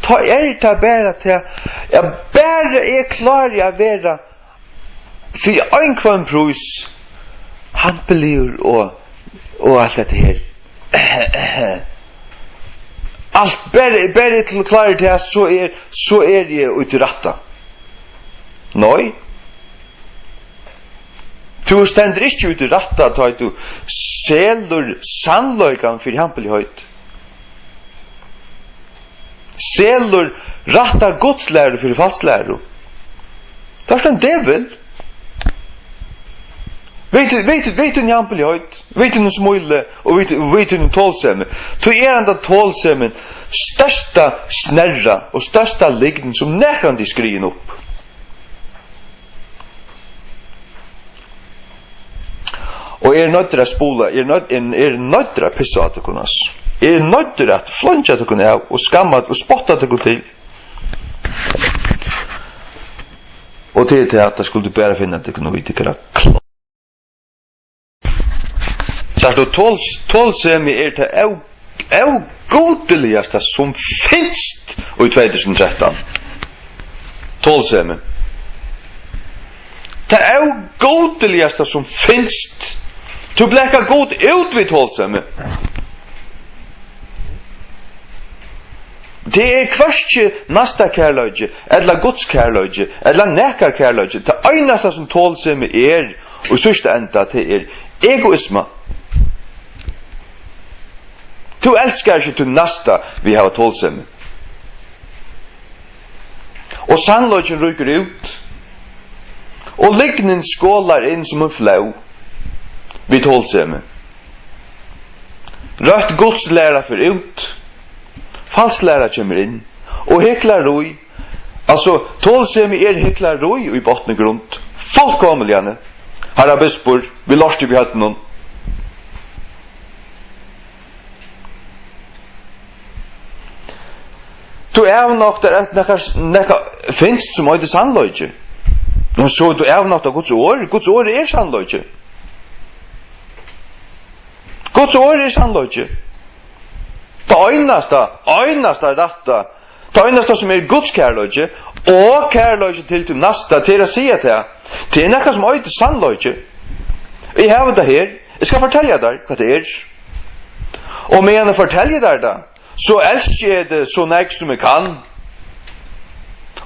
Tá er tað bara til, ja, bara eg klári at vera fyri ein hvønn prís, hampiligur og, og alt hetta her. Alt, bara, bara eg til klárir tað, so er, so er eg úti í rætta. Nei. Tú stendur ikki úti í rætta, tá tú selur sannleikan fyri hampiligheit. Selur rætta gudslæru fyri falsklæru. Tú ert ein djevul. Vit, vit, vit tín jampiligheit, vit tín smíli og vit, vit tín tolsemi. Tí er henda tolsemin størsta snerra og størsta lygn, sum nakrantíð skriðin upp. Og eg eri noyddur at spula, eg eri noydd-, eg eri noyddur at pissa á tykkum, altso. Eg eri noyddur at fleingja tykkum av og skamma og spotta tykkum til. Og til tað, at tað skuldi bara finna tykkum í tykkara kl-, sært tú, tol-, tolsemi er tað av- ógudiligasta sum finst í tvey túsund og trettan. Tolsemi. Tað ógudiligasta sum finst. Tú blakar Gud út við tolsemi. Tað er hvørki næstakærleiki, ella gudskærleiki, ella nakar kærleiki. Tað einasta sum tolsemi er, í síðsta enda, tað er egoisma. Tú elskar ikki tín næsta við at hava tolsemi. Og sannleikin rýkur út. Og lygnin skolar inn sum ein flóð við tolsemi. Røtt gudslæra fer út. Falsklæra kemur inn. Og hyklarí, altso, tolsemi er hyklarí í botn og grund. Fullkomiliga. Harra bispur, vit lorta upp í høvdinum. Tú avnoktar, at nakar, nakar finst sum eitur sannleiki. Men so tú avnoktar Guds orð. Guds orð er sannleiki. Guds orð er sannleiki. Tað einasta, einasta rætta, tað einasta sum er Guds kærleiki og kærleiki til tín næsta, tað er at siga tað. Tað er nakað sum eitur sannleiki. Eg havi tað her. Eg skal fortelja tær hvat tað er. Og meðan eg fortelji tær tað, so elski eg teg so nógv, sum eg kann.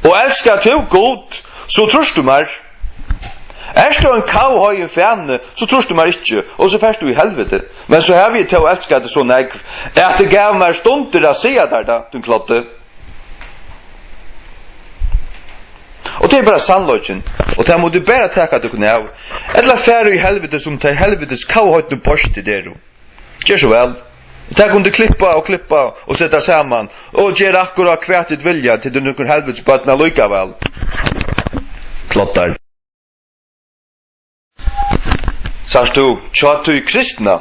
Og elskar tú Gud, so trýrt tú mær. Ert tú ein kavhoygin fani, so trýrt tú mær ikki, og so fert tú í helviti. Men so havi eg tó elskað teg so nógv, at eg gav mær stundir at siga tær tað, tín kloddi. Og tað er bara sannleikin, og tað mugu tit bara taka tykkum av. Ella fara í helviti sum tey helvitis kavhoydnu beist tit eru. Ger so væl. Tað kunnu tit klippa og klippa og seta saman og gera akkurát hvat tit vilja, tit eru nøkur helvitis børn allíkavæl. Kloddar. Sært tú, hjá tí kristna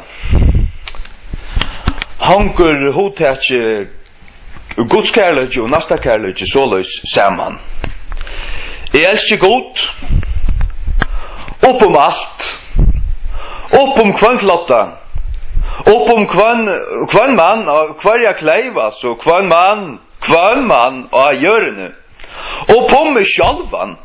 hongur hugtakið Guds kærleiki og næsta kærleiki soleiðis saman. Eg elski Gud upp um alt, upp um hvønn klodda, upp um hvønn, hvønn mann, á hvørja kleif, altso, hvønn mann, hvønn mann á jørðini, upp um meg sjálvan.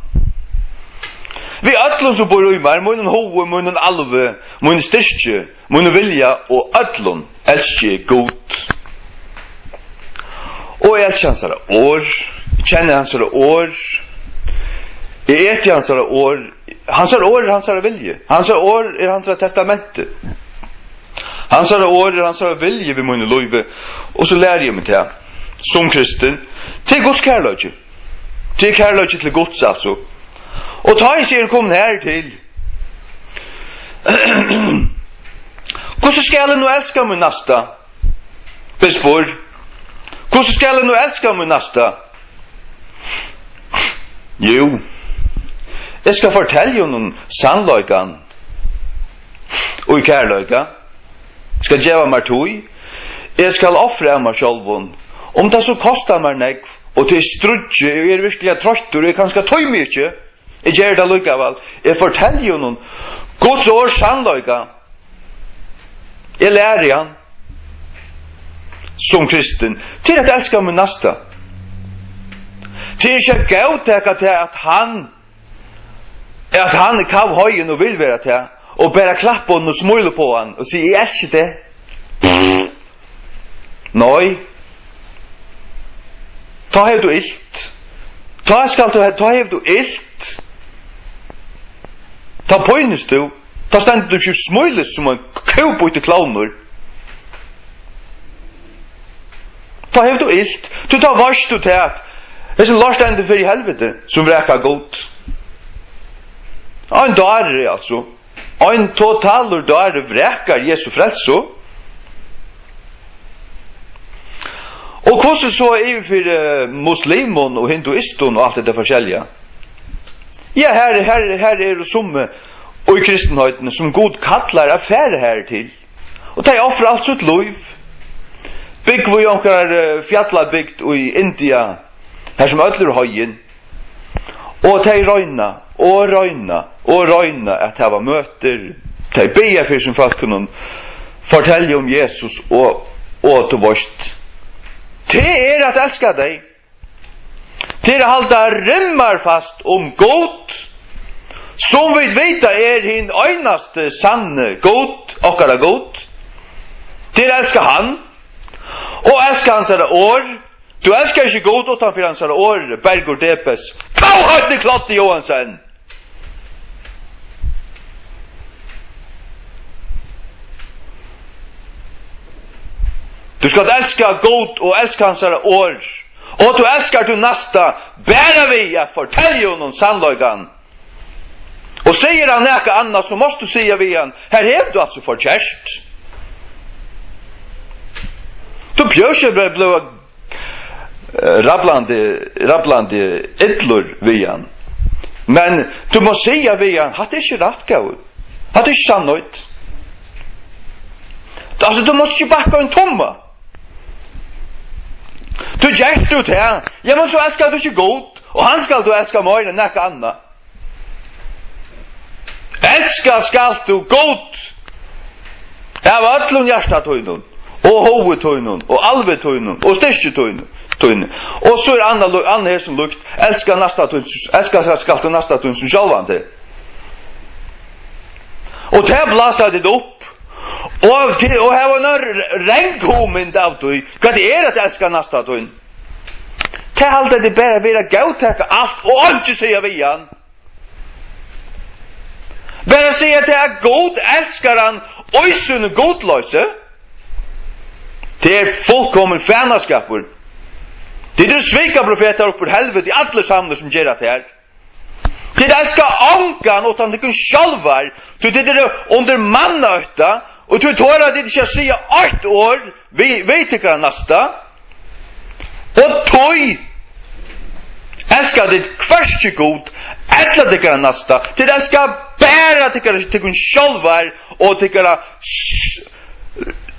Við øllum, sum býr í mær, mínum hugi, mínum alvi, mín styrki, mínum vilja og øllum elski eg Gud. Og eg elski hansara orð, eg kenni hansara orð, eg eti hansara orð, hansara orð er hansara vilji, hansara orð er hansara testamenti. Hansara orð er hansara vilji við míni lívi, og so læri eg meg tað, sum kristin, tað er Guds kærleiki. Tað er kærleiki til Guds, altso. Og tá eg sigi, er komin her til, hvussu skal eg nú elska mín næsta? Bispur, hvussu skal eg nú elska mín næsta? Jú, eg skal fortelja honum sannleikan í kærleika. Skal geva mær tíð. Eg skal ofra av mær sjálvum, um tað so kostar mær nógv, og tað er stríggið, og eg eri virkiliga troyttur, og eg kanska tími ikki. Eg geri tað allíkavæl. Eg fortelji honum Guds orð sannleika. Eg læri hann sum kristin. Tað er at elska mín næsta. Tað er ikki at góðtaka tað, at hann at hann er kavhoygin og vil vera tað, og bara klappa honum og smíla upp á hann og siga, "Eg elski teg." Nei. Tá hevur tú ilt. Tá skal tú, tá hevur tú ilt. Tá pínist tú. Tá stendur tú ikki og smílist sum ein kúbítur klovnur. Tá hevur tú ilt, tí tá veitst tú tað, at hesin lortandi fer í helviti, sum vrakar Gud. Ein dári, altso. Ein totalur dári vrakar Jesu frelsu. Og hvussu so yvir fyri muslimum og hinduistum og alt hetta forskelliga? Ja, her, her, her eru summi í kristinheitini, sum Gud kallar at fara her til. Og tey ofra alt sítt lív, búgva í onkrari, eh, fjallabygd í India, har sum øll eru heiðin. Og tey royna, og royna, og royna at hava møtir. Tey biðja fyri sum fólkunum, fortelja um Jesus og, og tú veitst. Tað er at elska tey. Tað er at halda rimmarfast um Gud, sum vit vita er hin einasti sanni Gud, okkara Gud. Tað er at elska hann, og elska hansara orð. Tú elskar ikki Gud uttan fyri hansara orð, Bergur Debes. Kavhoydni Kloddi Johansen! Tú skalt elska Gud og elska hansara orð. Og tú elskar tú næsta bara við at fortelja honum sannleikan. Og sigur hann nakað annað, so mást tú siga við hann, her hevur tú altso forkert. Tú bjóðst ikki bara blíva, eh, rablandi, rablandi illur við hann. Men tú mást siga við hann, hatta er ikki rætt, góði. Hatta er ikki sannheit. Altso, tú mást ikki bakka ein tumma. Tú gert tú tað, ja, men so elskar tú ikki Gud, og hann skal tú elska meira enn nakað annað. Elska skalt tú Gud av øllum hjarta tínum, og huga tínum, og alvi tínum, og styrki tínum, tínum. Og so er annað, annað hesum líkt, elska næsta tín, elska skalt tú næsta tín sum sjálvan teg. Og tað blása tit upp, Og til, og hava eina r-, rang hugmynd av tí, hvat tað er at elska næsta tín. Tað halda tey bara vera at góðtaka alt og einki siga við hann. Bara siga tað at Gud elskar hann í síni gudloysi. Tað er fullkomin fanaskapur. Tit eru svikaprofetar upp úr helviti, allir saman sum gera tað her. Tit elska ongan uttan tykkum sjálvar, tí tit eru undir mannaótta, og tí tora tit ikki at siga eitt orð við, við tykkara næsta. Og tí elska tit hvørki Gud ella tykkara næsta. Tit elska bara tykkara, tykkum sjálvar og tykkara s-,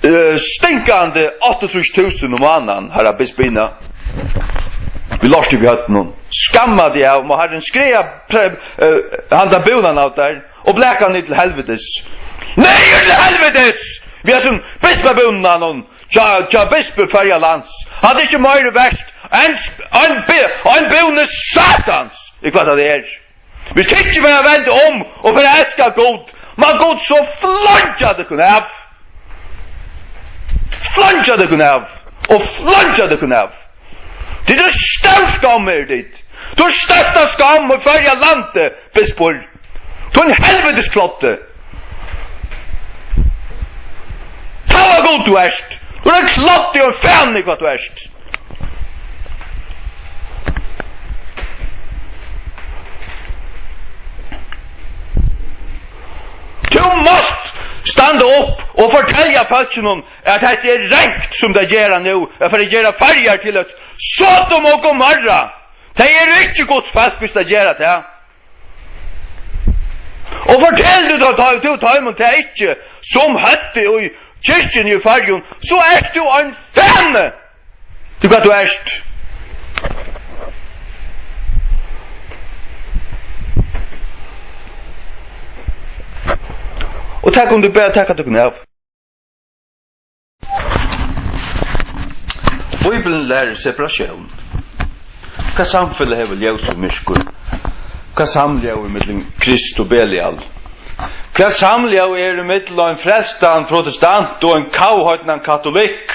eh, stinkandi áttaogtrýss túsund um mánaðin, harra bispina. Við lort í bjørnum. Skamma teg av, má Harrin skræða pre-, eh, handa búnan av tær og blaka hann til helvitis. Nei, til helvitis! Við hesum bispabúnan, hon, hjá, hjá bispi Føroya lands. Hann er ikki meiri vert enn sp-, ein bi-, ein búni Satans, er hvat hann er. Hvis tit ikki vilja venda um og fara at elska Gud, má Gud so fleingja tykkum av. Fleingja tykkum av. Og fleingja tykkum av. Tit eru stór skamm, eru tit. Tú ert størsta skamm í Føroya landi, bispur. Tú ert ein helvitis kloddi. Fáa Gud tú ert. Tú ert ein kloddi og ein fani, hvat tú ert. Tú mást standa upp og fortelja fólkinum, at hetta er rangt, sum tey gera nú, at fara at gera Føroyar til eitt Sodom og Gomorra. Tey eru ikki Guds fólk, hvis tey gera tað. Og fortel tú tá, tá, tú teimum tað ikki, sum høvdu í kirkjuni í Føroyum, so ert tú ein fani. Tú, hvat tú ert. Og tað kunnu tit bara taka tykkum av. Bíblian lærir separatión. Hvat samfelag hevur ljós og myrkur? Hvat samljóð er millum Krist og Belial? Hvat samljóð er millum ein frelstan protestant og ein kavheidnan katolikk?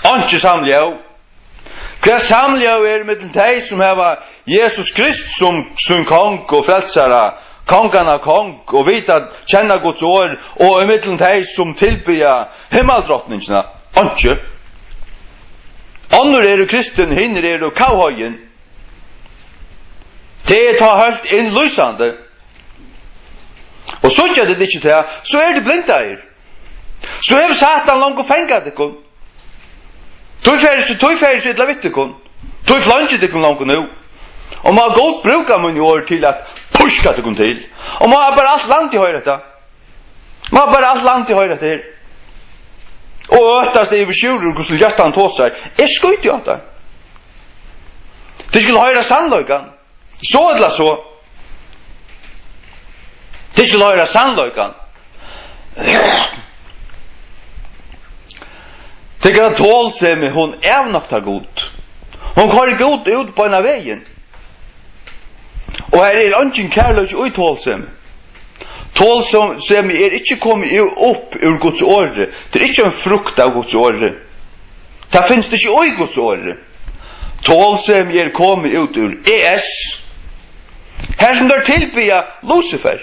Einki samljóð. Hvat samljóð er millum tey, sum hava Jesus Krist sum sín kong og frelsara, konganna kong, og vita at kenna Guds orð, og ímillum tey, sum tilbiðja himmaldrotningina? Einki. Onnur eru kristin, hinir eru kavheidin. Tað er tá heilt innlýsandi. Og síggja tit ikki tað, so eru tit blindaðir. So hevur Satan longu fangað tykkum. Tí fer ikki, tí fer ikki illa við tykkum. Tí fleingir tykkum longu nú. Og má Gud brúka míni orð til at píska tykkum til. Og má bara alt landið hoyra hetta. Má bara alt landið hoyra hetta her. Og óttast yvir Sjúrður, hvussu ljótt hann tosar. Eg skíti á tað. Tit skulu hoyra sannleikan. So ella so. Tit skulu hoyra sannleikan. Tykkara tolsemi, hon avnoktar Gud. Hon koyrir Gud út beinan vegin. Og her er eingin kærleiki í tolsemi. Tolsemi er ikki komið ú-, upp úr Guds orði. Tað er ikki ein frukt av Guds orði. Tað finst ikki í Guds orði. Tolsemi er komið út úr E S. Her sum teir tilbiðja Lucifer.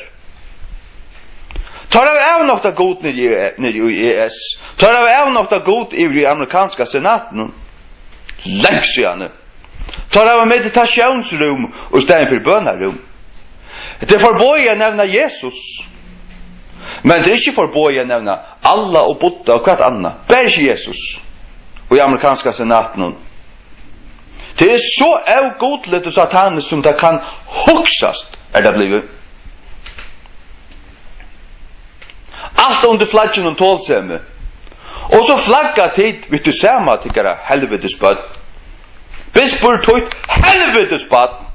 Teir hava avnoktað Gud niðri í, niðri í E S. Teir hava avnoktað Gud yvir í amerikanska senatinum. Langt síðani. Teir hava meditatiónsrúm í staðin fyri bønarúm. Tað er forboðið at nevna Jesus. Men tað er ikki forboðið at nevna Allah og Buddha og hvat annað. Bara ikki Jesus. Og í amerikanska senatinum. Tað er so ógudligt og sataniskt, sum tað kann hugsast, er tað blivið. Alt undir flagginum tolsemi. Og so flagga tit við tí sama, tykkara helvitis børn. Bispur, títt helvitis barn.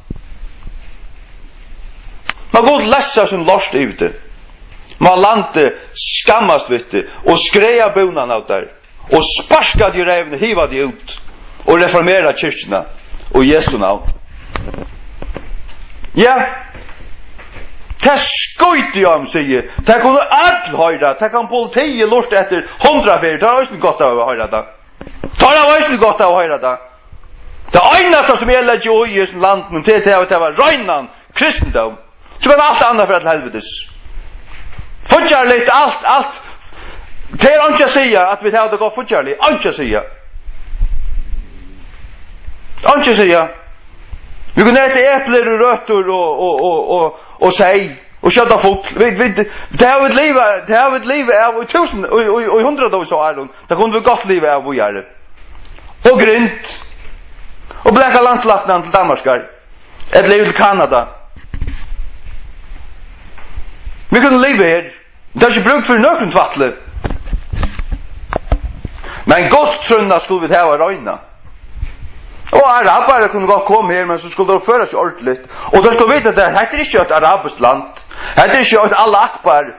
Má Gud lessa sín lort yvir teg. Má landið skammast við teg og skræða búnan av tær og sparka teg í reyvina, hiva teg út og reformera kirkjuna í Jesu navn. Ja, Tað skíti eg á, sigi eg. Tað kunnu øll hoyra. Tað kann politiið lurta eftir hundrað ferðir. Tað er eisini gott at hoyra tað. Teir hava eisini gott av at hoyra tað. Tað einasta, sum eg leggi í í hesum landinum, tað er tað, at tað var reinan kristindóm. So kann alt annað fara til helvitis. Fíggjarligt, alt, alt. Tað er einki at siga, at vit hava tað gott fíggjarligt. Einki at siga. Einki at siga. Vit kunnu eta eplir og røtur og, og, og, og, og seyð. Og skjóta fugl. Vit, vit, tað hava vit livað, tað hava vit livað av í túsund, í, í, í hundraðvís av árum. Tað kunnu vit gott liva av víðari. Og grind. Og blaka landslæknan til Danmarkar. Ella yvir til Kanada. Vit kunnu liva her. Tað er ikki brúk fyri nøkrum tvætli. Men Guds trúnna skulu vit hava reina. Og arabarar kunnu gott koma her, men so skulu teir uppføra seg ordiligt. Og teir skulu vita, at hetta er ikki eitt arabiskt land. Hetta er ikki eitt Allah Akbar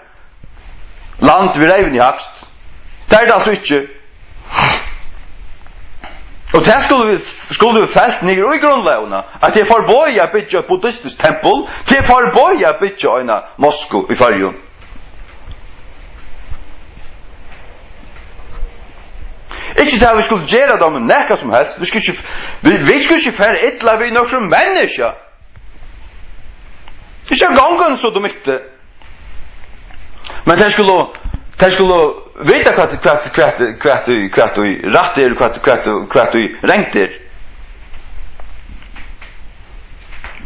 land við reyvini hægst. Tað er tað altso ikki. Og tað skulu vit, skulu vit felt niður í grundlógina, at tað er forboðið at byggja eitt buddhistiskt tempul, tað er forboðið at byggja eina mosku í Føroyum. Ikki tað, vit skulu gera tað við nakað sum helst. Vit skulu ikki, vit, vit skulu ikki fara illa við nøkrum menniskja. Vit skulu ganga so dum ikki. Men tey skulu, tey skulu vita, hvat, hvat, hvat, hvat, hvat, hvat ið rætt er, hvat, hvat, hvat ið rangt er.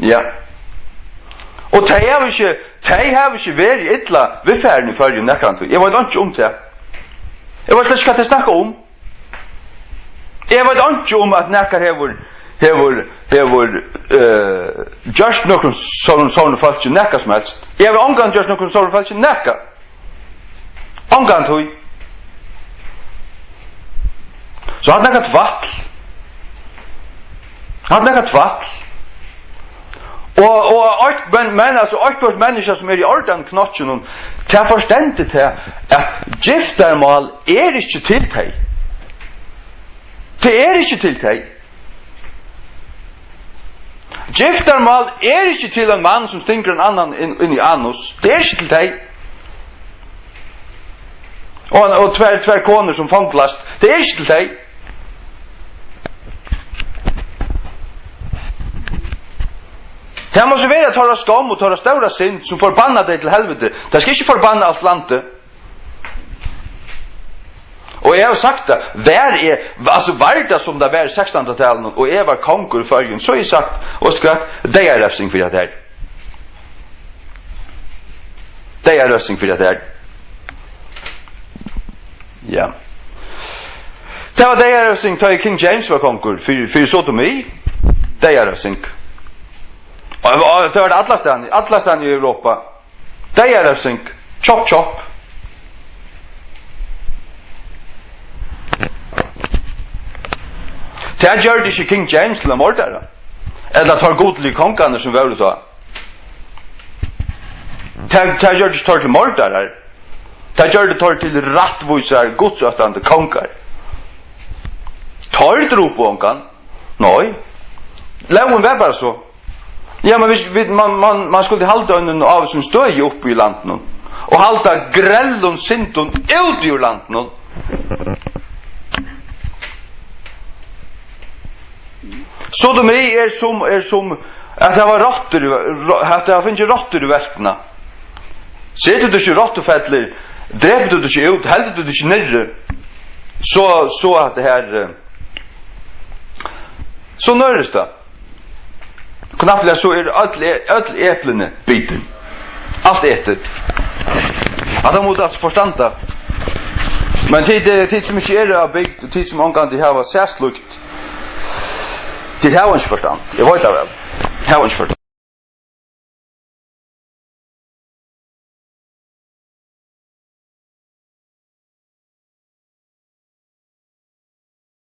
Ja. Og tey hava ikki, tey hava ikki verið illa viðfarin í Føroyum nakrantíð. Eg veit einki um tað. Eg veit slett ikki, hvat tey snakka um. Eg veit einki um, at nakar hevur, hevur, hevur, eh, gjørt nøkrum sovorðnum, sovorðnum fólki nakað sum helst. Eg havi ongantíð gjørt nøkrum sovorðnum fólki nakað. Ongantíð. So hatta er nakað tvætl. Hatta er nakað tvætl. Og, og eitt, men, men, altso, eitt hvørt menniskja, sum er í ordan knokkinum, tað forstendur tað, at giftarmál er ikki til tey. Tað er ikki til tey. Giftarmál er ikki til ein mann, sum stingur ein annan inn, inn í anus. Tað er ikki til tey. Og, og tvær, tvær konur, sum fanglast. Tað er ikki til tey. Tað má so vera teirra skomm og teirra stóra synd, sum forbanna tey til helviti. Tað skal ikki forbanna alt landið. Og eg havi sagt tað, var eg, altso, var tað sum tað var í sekstandu aldini, og eg var kongur í Føroyum, so havi eg sagt, veitst tú hvat, deyðarevsing fyri hetta her. Deyðarevsing fyri hetta her. Ja. Tað var deyðarevsing, tá ið King James var kongur, fyri, fyri sodomi. Deyðarevsing. Og, og tað var tað allastaðni, allastaðni í Europa. Deyðarevsing. Chop, chop. Tað gjørdi ikki King James til ein mordara. Ella teir gudligu kongarnir, sum vóru tá. Tað, tað gjørdi ikki teir til mordarar. Tað gjørdi teir til rættvísar, gudsóttandi kongar. Teir drupu ongan. Nei. Lógin var bara so. Ja, men vit, vit, man, man, man skuldi halda einum ávísum støði uppi í landinum og halda grellum syndum úti úr landinum. Sodomi er sum, er sum at hava rottur í, ro-, at hava fingið rottur í veltuna. Setur tú ikki rottufellir, drepur tú tað ikki út, heldur tú tað ikki niðri, so, so at tað her, eh, so nørist tað. Knappliga so eru øll e-, øll eplini bitin. Alt etið. At tað mugu tit altso forstanda. Men tit, eh, tit sum ikki eru av bygd, og tit sum ongantíð hava sæð slíkt, tit hava ikki forstand. Eg veit tað væl. Hava ikki forstand.